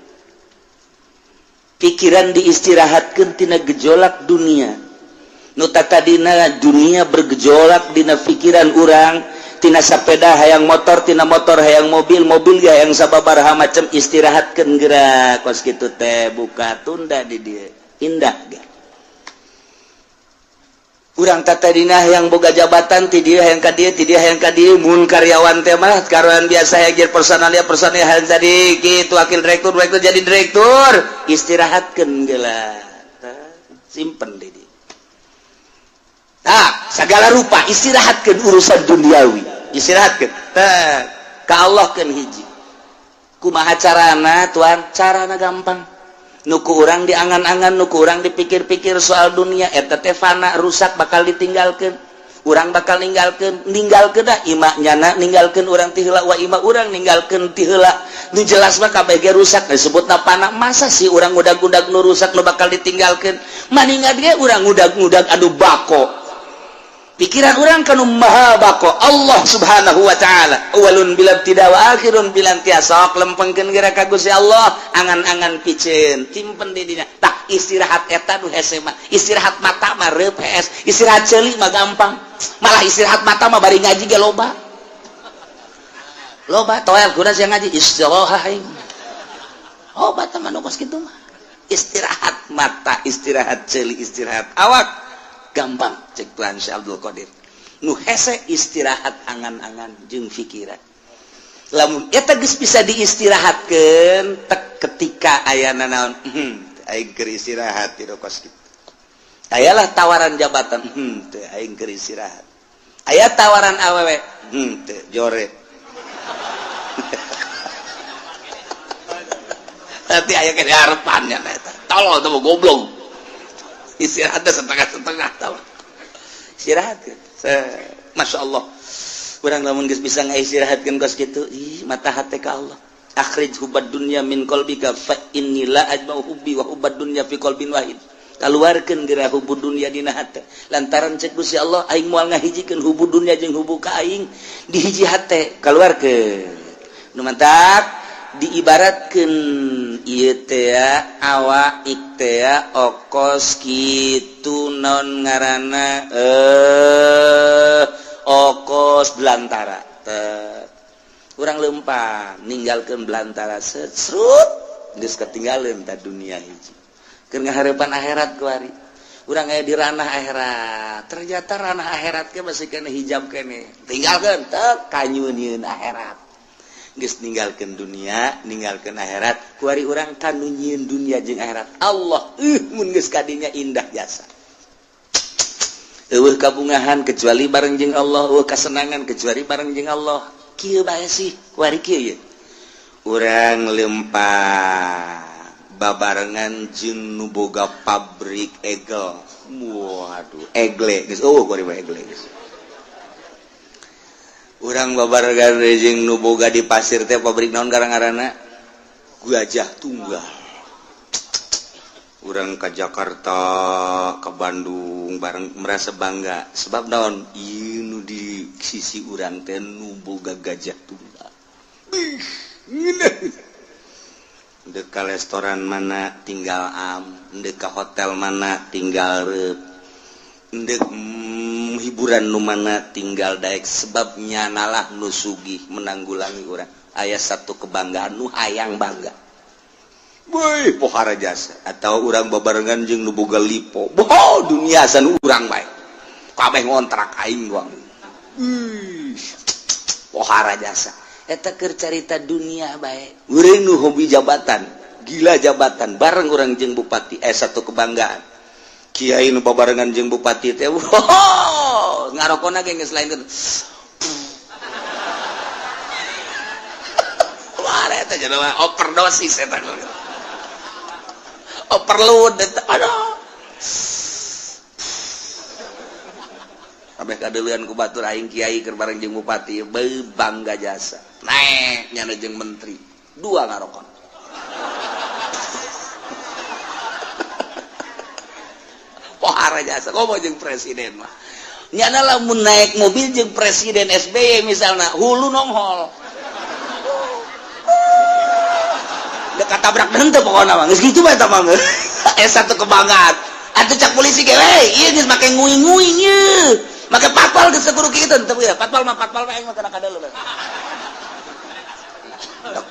pikiran diistirahatkan tina gejolak dunia. Nu tadina dunia bergejolak dina pikiran urang, tina sepeda hayang motor, tina motor hayang mobil, mobil ya yang sababaraha macam, istirahatkan gerak kos gitu teh, buka tunda di dia indah gak. Urang tadina yang boga jabatan, ti dia hayang ka dieu, ti dia hayang ka dieu. Mun karyawan teh mah karyawan biasa hayang jadi personalia, personalia hayang jadi gitu, wakil direktur, direktur jadi direktur, istirahatkeun geula, simpen di dia. Nah, segala rupa istirahatkan urusan duniawi, istirahatkan ka Allah kan. Hiji, kumaha carana, Tuan? Carana gampang. Nu ku urang diangan-angan, nu ku urang dipikir-pikir soal dunia eta teh fana, rusak, bakal ditinggalkan. Urang bakal ninggalkan, ninggalkeun dah ima nyana, ninggalkeun urang ti heula, wa ima urang ninggalkeun ti heula. Nu jelas mah kabeh ge rusak, disebutna fana. Masa sih urang ngudag-ngudag nu rusak, nu bakal ditinggalkeun? Maningan ge urang ngudag-ngudag anu bako, pikiran urang kanu maha bako, Allah Subhanahu wa Ta'ala, awalun bila tidak wa akhirun bila intiha. Sok lempengkeun geura ka Gusti Allah angan-angan piceun, simpen di dinya. Tak istirahat eta nu hese mah. Istirahat mata mah reup hees, istirahat ceuli mah gampang. Malah istirahat mata mah bari ngaji ge loba loba toel guna sia ngaji istirahat aing. Oh, bata mah nu kos kitu mah. Istirahat mata, istirahat ceuli, istirahat awak gampang cek Tuhan Syekh Abdul Qadir. Nu hese istirahat angan-angan jeung pikiran. Lamun eta geus bisa diistirahatkeun tek, ketika aya naon, aing keur istirahat ti kos kitu. Ayalah tawaran jabatan, teu, aing keur istirahat. Aya tawaran awewe, teu, jore. Nanti aya ke harapannya eta. Tolol tuh, goblok. Istirahatnya setengah-setengah, tahu istirahat kan. Masya Allah, urang lamun geus bisa ngaistirahatkeun kos kitu, ih, mata hati ka Allah. Akhrij hubbad dunya min qalbika fa inni la ajma'u hubbi wa hubbad dunya fi qalbin wahid. Kaluarkeun geura hubbu dunya dina hate, lantaran cek Gusti Allah, aing moal ngahijikeun hubbu dunya jeung hubbu ka aing di hiji hate. Kaluarkeun. Nu mantak diibaratkan ieu teh awak teh okos kitu, non ngaranna okos belantara. Urang lempang ninggalkeun belantara, serut geus ketinggalan ta dunia hiji. Keur ngaharepan akhirat kuari urang aya di ranah akhirat. Ternyata ranah akhirat ke masih kena hijab kene, tinggalkeun teh kanyunieun akhirat. Geus ninggalkeun dunia, ninggalkeun akhirat, kuari urang kanu nyieun dunia jeung akhirat, Allah. Mun geus kadinya indah jasa. Eueuh kabungahan kecuali bareng jeung Allah, eueuh kasenangan kecuali bareng jeung Allah. Kieu bae sih kuari, kieu ye urang lempang babarengan jeung nu boga pabrik egel. Waduh, egle geus eueuh kuari mah, egle geus. Urang babarengan jeung nu boga di pasir teh pabrik naon garang-garana, Gajah Tunggal. Urang ke Jakarta, ke Bandung bareng merasa bangga, sebab naon? Ieu nu di sisi urang teh nu boga Gajah Tunggal. Dek ka restoran mana tinggal am, dek ka hotel mana tinggal rep, dek hiburan nu mana tinggal daek, sebabnya nalah nu sugih menanggulangi urang. Aya satu kebanggaan nu hayang bangga. Woi, pohara jasa. Atau urang babarengan jeung nu boga lipo. Boh, dunia san urang bae. Kabeh ngontrak aing doang. Pohara jasa. Eta keur carita dunia bae. Urang nu hobi jabatan. Gila jabatan bareng urang jeung bupati, satu kebanggaan. Kiai nu babarengan jeung bupati teh, wow, ngarokona ge geus lain gitu. Wah, eta jelema overdosis eta. Overload eta. Aduh. Kabeh kadeuleun ku batur aing kiai keur bareng jeung bupati, beuh bangga jasa. Naek nyana jeung menteri, dua ngarokon. Pohara jasa komo jeung presiden mah. Nyana lamun naik mobil jeung presiden SBY misalna, hulu nonghol. Dekat tabrak henteu pokona mah. Geus kitu bae eta mah. Satu kebanggaan. Atuh cak polisi ge we, ieu geus make nguing-nguing ieu. Make patpal geus kudu kitu teu ya. Patpal mah patpal mah aing mah kana kadeuleu.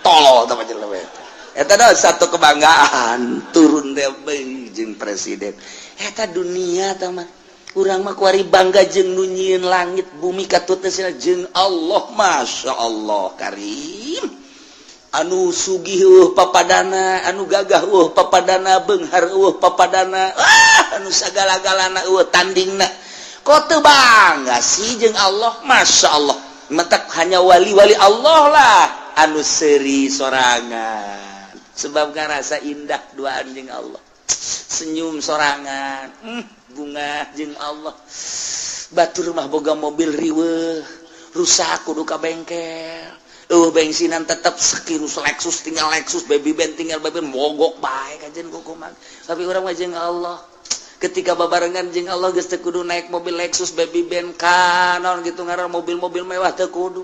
Tolol tah jelema eta. Eta dah satu kebanggaan turun teh jeung presiden. Eta dunia tah mah. Urang mah kuari bangga jeung nu nyieun langit bumi katut teh jeung Allah, Masya Allah Karim. Anu sugih papadana, anu gagah papadana, beunghar papadana, anu sagala-galana tandingna. Kok teu bangga sih jeung Allah, Masya Allah. Mentak hanya wali-wali Allah lah anu seuri sorangan. Sebab ngarasa indah duaan jeung Allah. Senyum sorangan, bunga jeung Allah. Batur mah boga mobil riweuh, rusak kudu ka bengkel. Bensinan tetap sekirus Lexus tinggal Lexus, baby band tinggal baby band, mogok bae kajen kukuman. Tapi urang mah jeung Allah. Ketika babarengan jeung Allah geus teu kudu naik mobil Lexus, baby band kanon gitu ngaran mobil-mobil mewah teu kudu.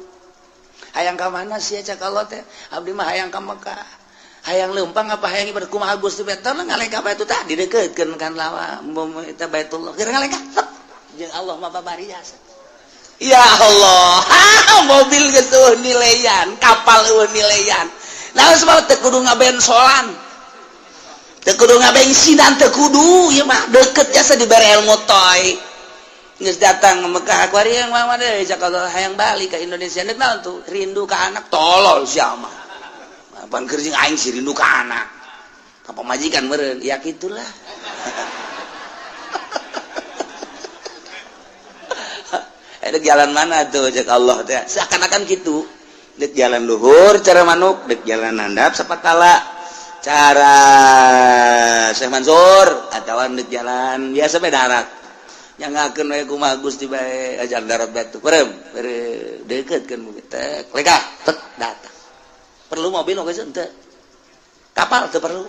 Hayang ka mana sih cak Allah teh? Abdi mah hayang ka Mekah. Hayang leumpang apa hayang ibadah kumaha Gusti teh ngalengkah bae tah didekeutkeun kan lawa eta Baitullah. Keur ngalengkah jeung Allah mah babari jasa. Ya Allah, mobil geus eueuh nileyan, kapal eueuh nileyan. Nah, sebab teu kudu ngabensolan. Teu kudu ngabensinan, teu kudu ieu mah deket jasa dibere ilmu toy. Geus datang ke Mekah kuari yang mah deui cak Allah hayang balik ke Indonesia deuk naon tuh? Rindu ka anak tolol sia mah. Apaan keur jeung aing sih rindu ka anak. Ka pamajikan meureun, ya kitulah. Dek jalan mana tuh cek Allah teh seakan-akan gitu. Dek jalan luhur cara manuk, dek jalan handap sapatala cara Syekh Mansur atawa dek jalan biasa bae darat. Nyangakeun we kumaha Gusti bae ajar darat batu. Perem, deuketkeun teh lekah tek datang. Perlu mobil geus henteu. Kapal teu perlu.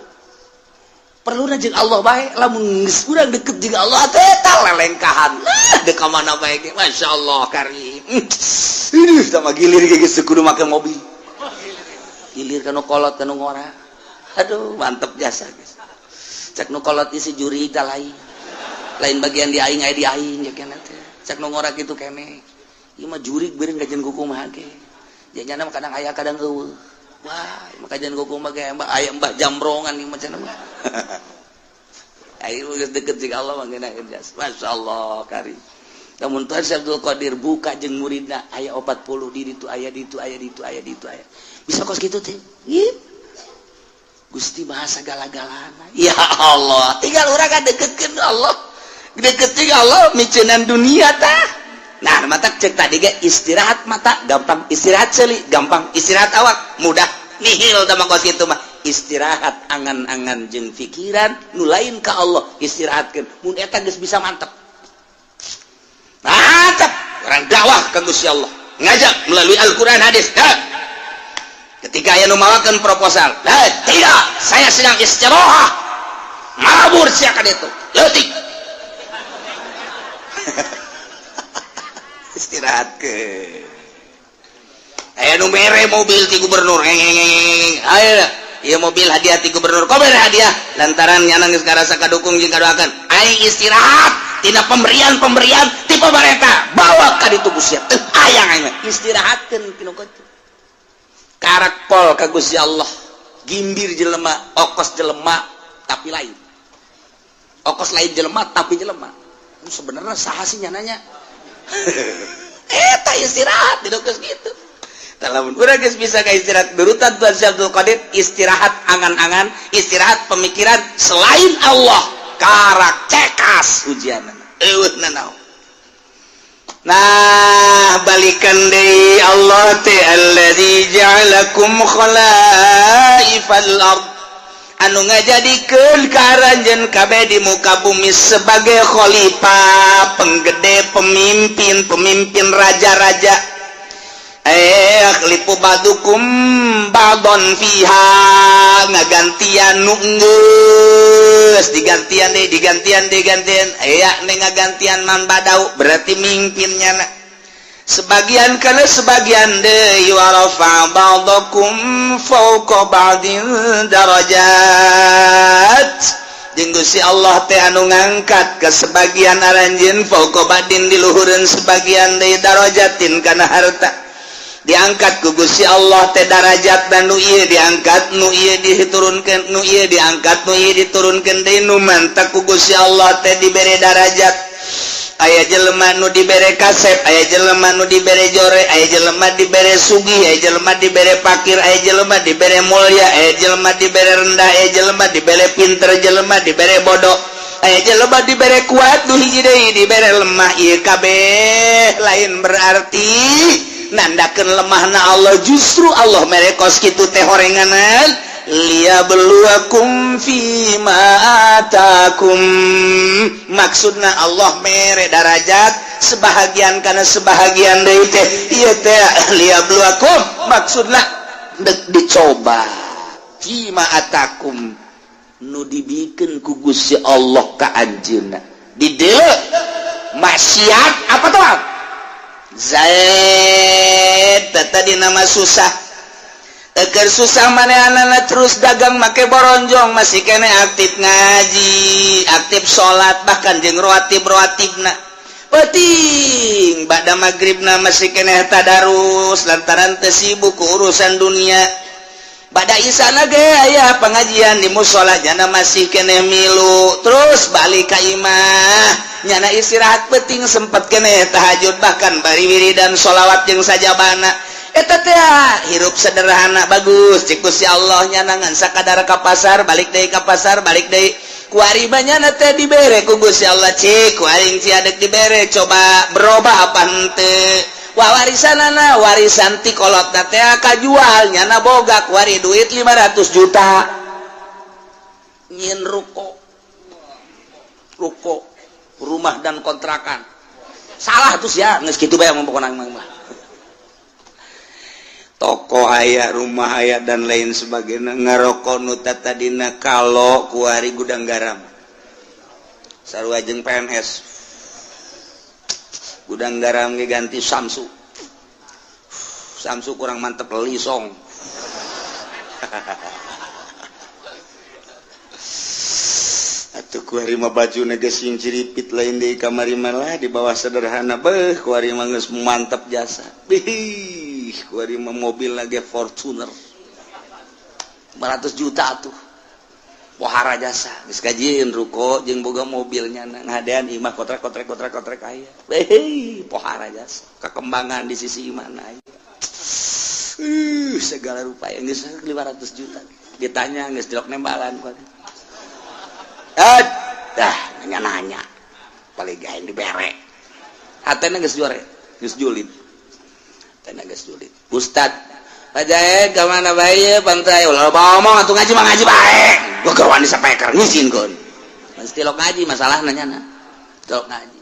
Perlu jeung Allah bae lamun geus urang deket jeung Allah teh ta lelengkahan. Dek ka mana bae ge masyaallah karim. Ih sama gilir ge geus kudu make mobil. Gilir ka nu kolot ka nu ngora. Aduh mantep jasa geus. Cek nu kolot isi juri ta lain. Lain bagian di aing aya di aing ya keneh teh. Cek nu ngora kitu keneh. Ieu mah jurig beureun kajian kumaha ge. Janyana mah kadang aya kadang eueuh. Wah, maka jangan kumaha ge aya mbah jambrongan ieu mah cenah mah. Ayo geus deket jeung Allah mah ngeunaheun jasa. Masyaallah karim. Namun Tuhan Syekh Abdul Qadir buka jeung muridna aya 40 di ditu aya ditu aya ditu aya ditu aya. Bisa kos kitu teh. Gusti bahasa gala-galana. Ya Allah, tinggal urang kadeketkeun Allah. Deket jeung Allah miceunan dunia tah. Nah, mata cek tadi ge istirahat mata gampang, istirahat seuli gampang, istirahat awak mudah. Nihil tah mah kos kitu mah. Istirahat angan-angan jeung pikiran nu lain ka Allah istirahatkeun. Mun eta geus bisa mantep. Mantep orang dakwah ka Gusti Allah. Ngajak melalui Al-Qur'an hadis. Ha. Ketika aya nu mawakeun proposal, tidak, saya sedang istirahat. Mabur sia ka ditu. Leutik. Istirahat ke. Aya nu mere mobil ti gubernur. Ayo, ieu mobil hadiah ti gubernur. Kok mere hadiah? Lantaran nyana geus ngarasa kadukung jeung kadoakeun. Aing istirahat tina pemberian-pemberian ti pamarentah. Bawa ka ditu Gusti. Teu hayang aing mah. Istirahatkeun tinu kitu. Karak pol ka Gusti Allah. Gimbir jelema, okos jelema tapi lain. Okos lain jelema tapi jelema. Sebenarnya saha sih nyananya? Eta istirahat di geus kitu. Lamun urang geus bisa ka istirahat durutan Tuhan Syekh Abdul Qadir, istirahat angan-angan, istirahat pemikiran selain Allah, karak cekas ujian, eueuh nanaon. Nah, balikan deui, Allah teh alladzi ja'alakum khalaifal ard, anu ngajadikeun ka aranjeun kabeh di muka bumi sebagai khalifah, penggede, pemimpin, pemimpin raja-raja. Eh, yakhlifu ba'dukum ba'don fiha, ngagantian nu geus digantian deh, digantian, digantian, aya nih ngagantian man badau, berarti mimpinnya na sebagian karena sebagian deui. Wa rafa ba'dakum fawqa ba'din darajat, jeung Gusti Allah teh anu ngangkat ke sebagian aranjeun, fawqa ba'din, di luhureun sebagian deui, darajatin, kana harta. Diangkat ku Gusti Allah teh darajat, dan nu ieu diangkat, nu ieu diturunkeun, nu ieu diangkat, nu ieu diturunkeun deui. Nu mantak ku Gusti Allah teh dibere darajat, aya jelema nu dibere kasep, aya jelema nu dibere jore, aya jelema dibere sugih, aya jelema dibere pakir, aya jelema dibere mulia, aya jelema dibere rendah, aya jelema dibere pinter, jelema dibere bodoh, aya jelema dibere kuat, nu hiji deui dibere lemah. Ieu kabeh lain berarti nandakeun lemahna Allah, justru Allah mere kos kitu teh horenganan liyabluwakum fima atakum. Maksudna Allah mere darajat sebahagian karena sebahagian deui teh ieu teh liyabluwakum, maksudna dek dicoba, fima atakum, nu dibikeun ku Gusti Allah ka anjeunna. Di dieu maksiat apa tuh Zaid tadi nama susah. Eker susah manehna terus dagang make boronjong, masih kene aktif ngaji, aktif salat, bahkan jeung rawatib rawatibna penting. Ba'da maghribna masih kene tadarus lantaran teu sibuk ku urusan dunia. Ba'da isana ge aya pengajian di musola, jana masih kene milu. Terus balik ka imah, nyana istirahat penting, sempat kene tahajud, bahkan bari wiridan sholawat jeung sajabana. Eta teh hirup sederhana bagus cik Gusti Allah. Nyana ngan sakadar ka pasar, balik deui, ka pasar, balik deui. Kuari nyana teh dibere ku Gusti Allah, cik ku aing sia dek dibere, coba berubah apa henteu. Wah, warisanana, warisan ti kolotna teh kajual, nyana boga kuari duit 500 juta, nyin ruko, ruko rumah dan kontrakan. Salah tuh ya, geus kitu bae pokona mah. Toko aya, rumah aya, dan lain sebagainya. Ngarokok nu tadina kalau kuari Gudang Garam, sarua jeung PNS. Gudang Garam ge ganti Samsu, Samsu kurang mantep, Lisong. Atuh kuari mah baju geus ciripit, lain di kamari malah di bawah sederhana. Beuh, kuari mah geus mantep jasa. Bih, kuari mah mobil lagi Fortuner 500 juta tuh, pohara jasa. Geus kajieun ruko jeung boga mobilnya, ngadean imah kotrek kotrek kotrek kotrek aya. Beuh, pohara jasa, kekembangan di sisi mana aya. Segala rupa yang geus 500 juta. Ditanya geus dilok nembalan kuari. Ah, dah nanya-nanya. Paling gaeng dibere. Hatena geus juare, geus julid. Hatena geus julid. Ustad, Pak Jae ka mana bae pantai, ulah ngomong atuh, ngaji mah ngaji bae. Gua keur wani sapeker ngizinkeun. Mesti lok ngaji masalah nanya na. Lok ngaji.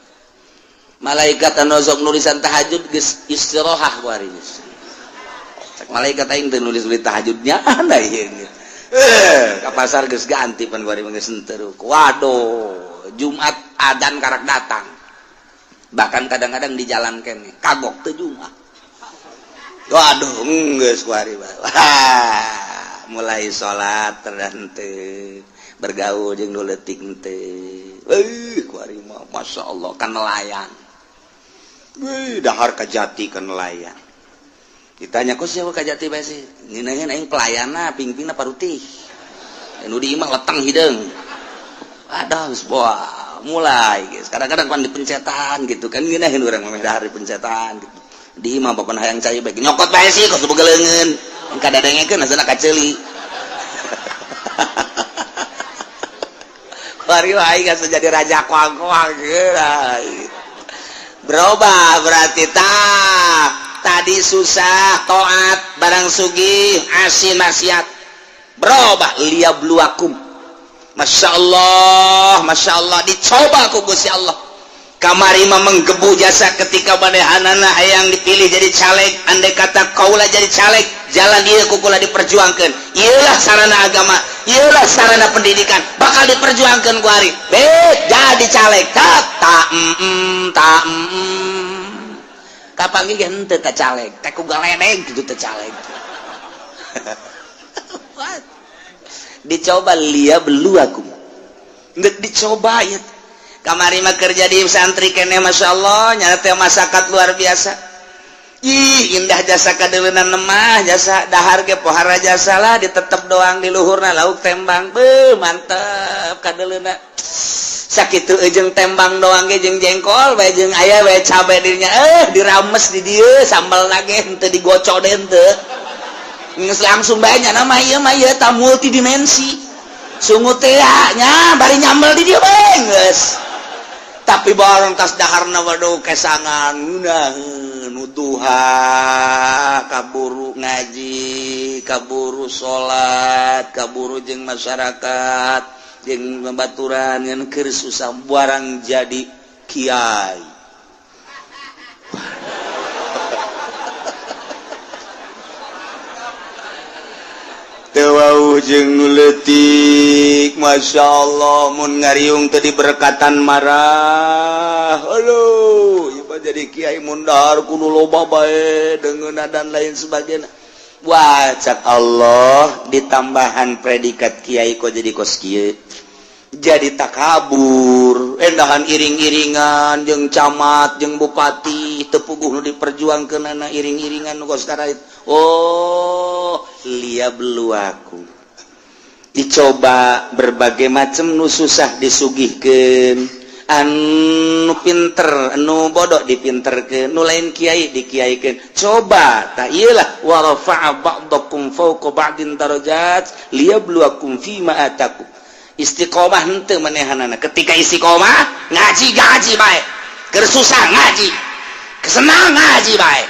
Malaikat anu sok nulisan tahajud geus istirahat kuari geus. Cek malaikat, aing teu nulis-nulis tahajudnya anda ieu. Eh, ka pasar geus ganti pan kuari mah geus henteu. Waduh, Jumat adan karak datang. Bahkan kadang-kadang di jalan kene kagok teu Jumat. Waduh, geus kuari mah. Wah, mulai salat terhenteu, bergaul jeung nu leutik teu. Euy, kuari mah Masya Allah kan nelayan. Wih, dahar kajati kan nelayan. Ditanya, kok siapa kajati bae sih? Ngeunaheun aing pelayanna, pingpingna parutih. Nu di imah letang hideung. Aduh, geus wah, mulai guys. Kadang-kadang pan dipencetan gitu kan, ngeunaheun urang mah dahar dipencetan gitu. Di imah pokona hayang cai bae nyokot bae sih kos boga leungeun. Kadadengekeun asana kaceuli. Kuari aing geus jadi raja koang-koang Berubah berarti tah. Tadi susah taat barang sugih asin maksiat. Berubah liyabluwakum. Masya Allah, Masya Allah dicoba ku Gusti Allah. Kamari mah menggebu jasa ketika manehanana hayang dipilih jadi caleg, andai kata kaula jadi caleg, jalan ieu ku kula diperjuangkeun. Ieulah sarana agama, ieulah sarana pendidikan, bakal diperjuangkeun ku ari. Bet jadi caleg, tak ta mm, ta mm. Kapanggih ge henteu ka caleg, teh ku galedeg kitu teh caleg. Dicoba liyabluwakum. Geus dicoba ieu. Kamari mah kerja di santri kene Masya Allah nyata teh masakat luar biasa. Ih indah jasa kadeuleunana mah jasa dahar ge pohara jasa lah ditetep doang di luhurna lauk tembang beuh mantep kadeuleunna. Sakitu jeung tembang doang ge jeung jengkol bae jeung aya bae cabe dirinya dirames di dieu sambal lagi henteu digocok deui henteu. Geus langsung bae nya mah ieu mah ieu ta multidimensi. Sungut teh nya bari nyambel di dieu bae geus. Tapi barang tas daharna waduh kesangan ngeunaheun duha kaburu ngaji kaburu salat kaburu jeung masyarakat jeung babaturan ngan keur susah barang jadi kiai. Teu wauh jeung nu leutik Masya Allah mun ngariung teu diberkatan marah. Aduh ieu mah jadi kiai mun dahar kudu loba bae deungeunna dan lain sebagainya. Wah cak Allah ditambahan predikat kiai kok jadi kos kieu. Jadi takabur, endahan iring-iringan jeung camat jeung bupati teu puguh nu diperjuangkeunana iring-iringan nu kos karait. Oh, liyabluwakum. Dicoba berbagai macam nu susah disugihkeun, anu pinter, anu bodoh dipinterkeun, nu lain kiai dikiaikeun. Coba tah ieu lah wa rafa'a ba'dakum fawqa ba'din darajat liyabluwakum fima atakum. Istiqomah henteu manehanana. Ketika istiqomah ngaji gaji bae. Keur susah ngaji, kesenang ngaji bae.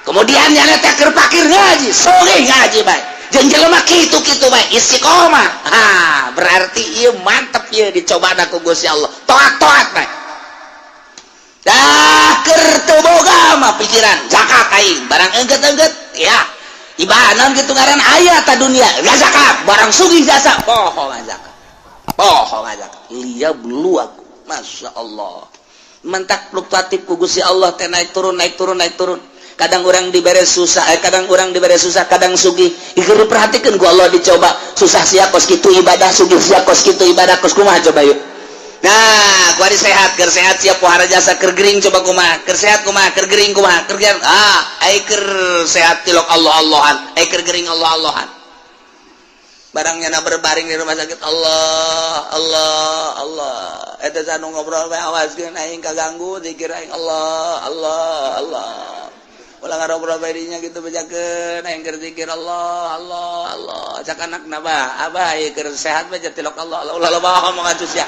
Kemudian nyana teh keur pakir ngaji, sugih ngaji bae. Jeung jelema kitu-kitu bae istiqomah. Ha, berarti ieu mantep ieu dicobana ku Gusti Allah. Toat-toat bae. Dah keur teu boga mah pikiran zakat aing, barang engget-engget ya. Ibadah kitu ngaran aya ta dunia, zakat, barang sugih jasa, poho zakat. Poho zakat. Liyabluwakum. Masya Allah. Mentak fluktuatif ku Gusti Allah teh naik turun naik turun naik turun. Kadang orang dibere susah, kadang orang dibere susah, kadang sugih. Ieu diperhatikeun ku Allah dicoba. Susah sia kos kitu ibadah, sugih sia kos kitu ibadah, kos kumaha coba yuk. Nah, kuari sehat, keur sehat sia pohara jasa keur gering coba kumaha, keur sehat kumaha, keur gering kumaha, keur gering. Ah, ai keur sehat tilok Allah-Allahan, ai keur gering Allah-Allahan. Barang nyana berbaring di rumah sakit Allah, Allah, Allah. Eta sanu ngobrol bae awaskeun aing kaganggu zikir aing Allah, Allah, Allah. Ulah ngarobrol bae dinya gitu bejakeun aing keur zikir Allah, Allah, Allah. Cak anakna bah, abah ieu keur sehat bae tilok Allah, Allah. Ulah loba omong atuh sia.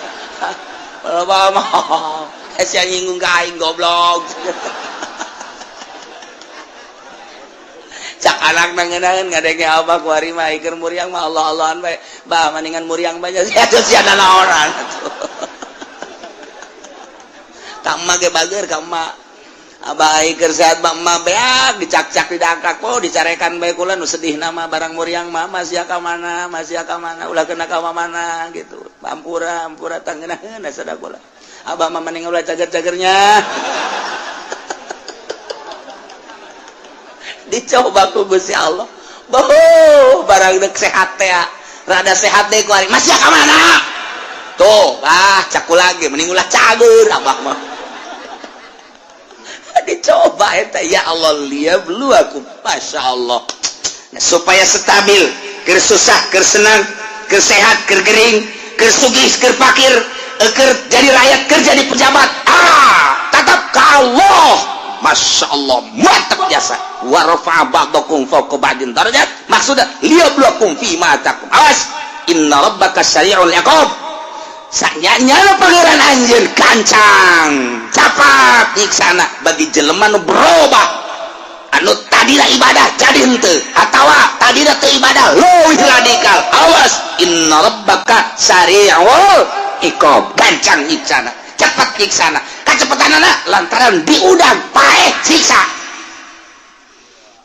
Ulah loba omong. Sia nyinggung ka aing goblok. Cak anak nangenaeun ngadenge abah kuari mah keur muriang mah Allah-Allahan bae. Bah maningan muriang bae sia atuh sia nanaonan atuh. Ka emak ge bager ka emak. Abah keur sehat mah emak beak dicakcak didangkak oh dicarekan bae kula nu sedih nama barang muriang mah masih ka mana masih ka mana ulah kena ka mana gitu. Ampura ampura tangeunaheun sada kula. Abah mah mending ulah cager-cagernya. Dicoba ku Gusti Allah. Boh, barang dek sehat teh rada sehat deh ku ari masih ka mana? Tuh, ah caku lagi mending ulah cager abah mah. Dicoba eta ya Allah liyabluwakum. Masya Allah. Nah, supaya stabil, keur susah, keur senang, keur sehat, keur gering, keur sugih, keur pakir, keur jadi rakyat, keur jadi pejabat. Ah, tetap ka Allah. Masya Allah, mantap. Mantep jasa. Wa rafa'a ba'dakum fawqa ba'din darajat, maksudna liyabluwakum fi ma atakum. Awas, inna rabbaka sari'ul iqab. Sanyanya Pangeran anjeun gancang capat nyiksana bagi jelema nu berubah, anu tadina ibadah jadi henteu, atawa tadina teu ibadah leuwih radikal. Awas, inna rabbaka sari'ul iqab, gancang nyiksana, cepat nyiksana. Kacepetanana lantaran diudang paeh siksa.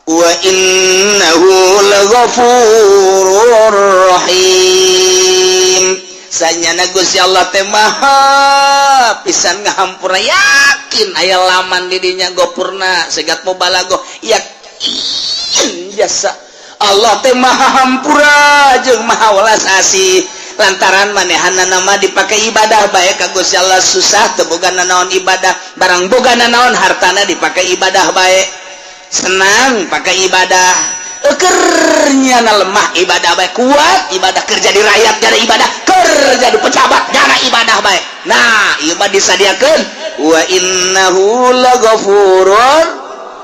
Wa innahu laghafurur rahim. Sanyana Gusti Allah teh maha pisan ngahampura. Yakin aya laman di dinya gopurna segat mubalaghah, yakin jasa Allah teh maha hampura jeung maha welas asih, lantaran manehana nama dipakai ibadah bae ka Gusti Allah. Susah teu boga nanaon, ibadah. Barang boga nanaon, hartana dipakai ibadah bae. Senang, pakai ibadah. Ekernya na lemah, ibadah bae. Kuat, ibadah. Kerja di rakyat jadi ibadah, kerja di pejabat jana ibadah bae. Nah, ieu mah disadiakeun wa innahu laghafurur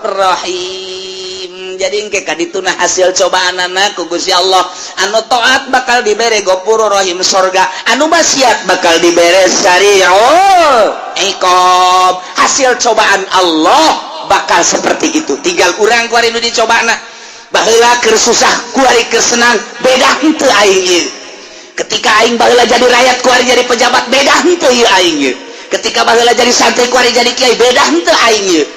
rahim. Jadi engke kadituna hasil cobaan anak ku Gusti Allah. Anu taat bakal dibere Ghafurur Rahim, sorga. Anu maksiat bakal dibere sari'ul iqab. Hasil cobaan Allah bakal seperti itu. Tinggal urang kuari nu dicobana. Baheula keur susah, kuari keur senang, beda henteu aing ieu? Ketika aing baheula jadi rakyat, kuari jadi pejabat, beda henteu ieu aing ieu? Ketika baheula jadi santri, kuari jadi kiai, beda henteu aing ieu?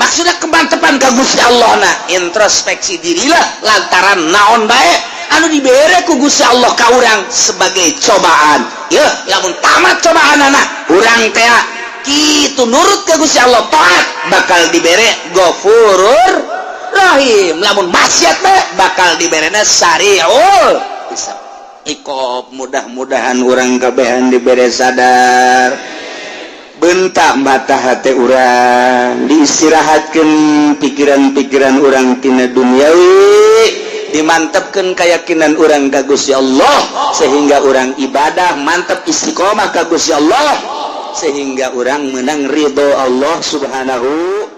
Maksudnya kemantepan ka Gusti Allah. Nah, introspeksi dirilah, lantaran naon bae anu dibere ku Gusti Allah ka urang sebagai cobaan ya. Lamun tamat cobaan anak urang teh kitu, nurut ke Gusti Allah, taat, bakal dibere Ghafurur Rahim. Lamun maksiat bae, bakal diberena sariul iqab. Mudah-mudahan urang kabehan dibere sadar, bentak mata hati urang, diistirahatkan pikiran-pikiran urang tina duniawi, dimantapkan keyakinan urang ka Gusti Allah, sehingga urang ibadah mantap, istiqomah ka Gusti Allah, sehingga urang menang ridho Allah Subhanahu.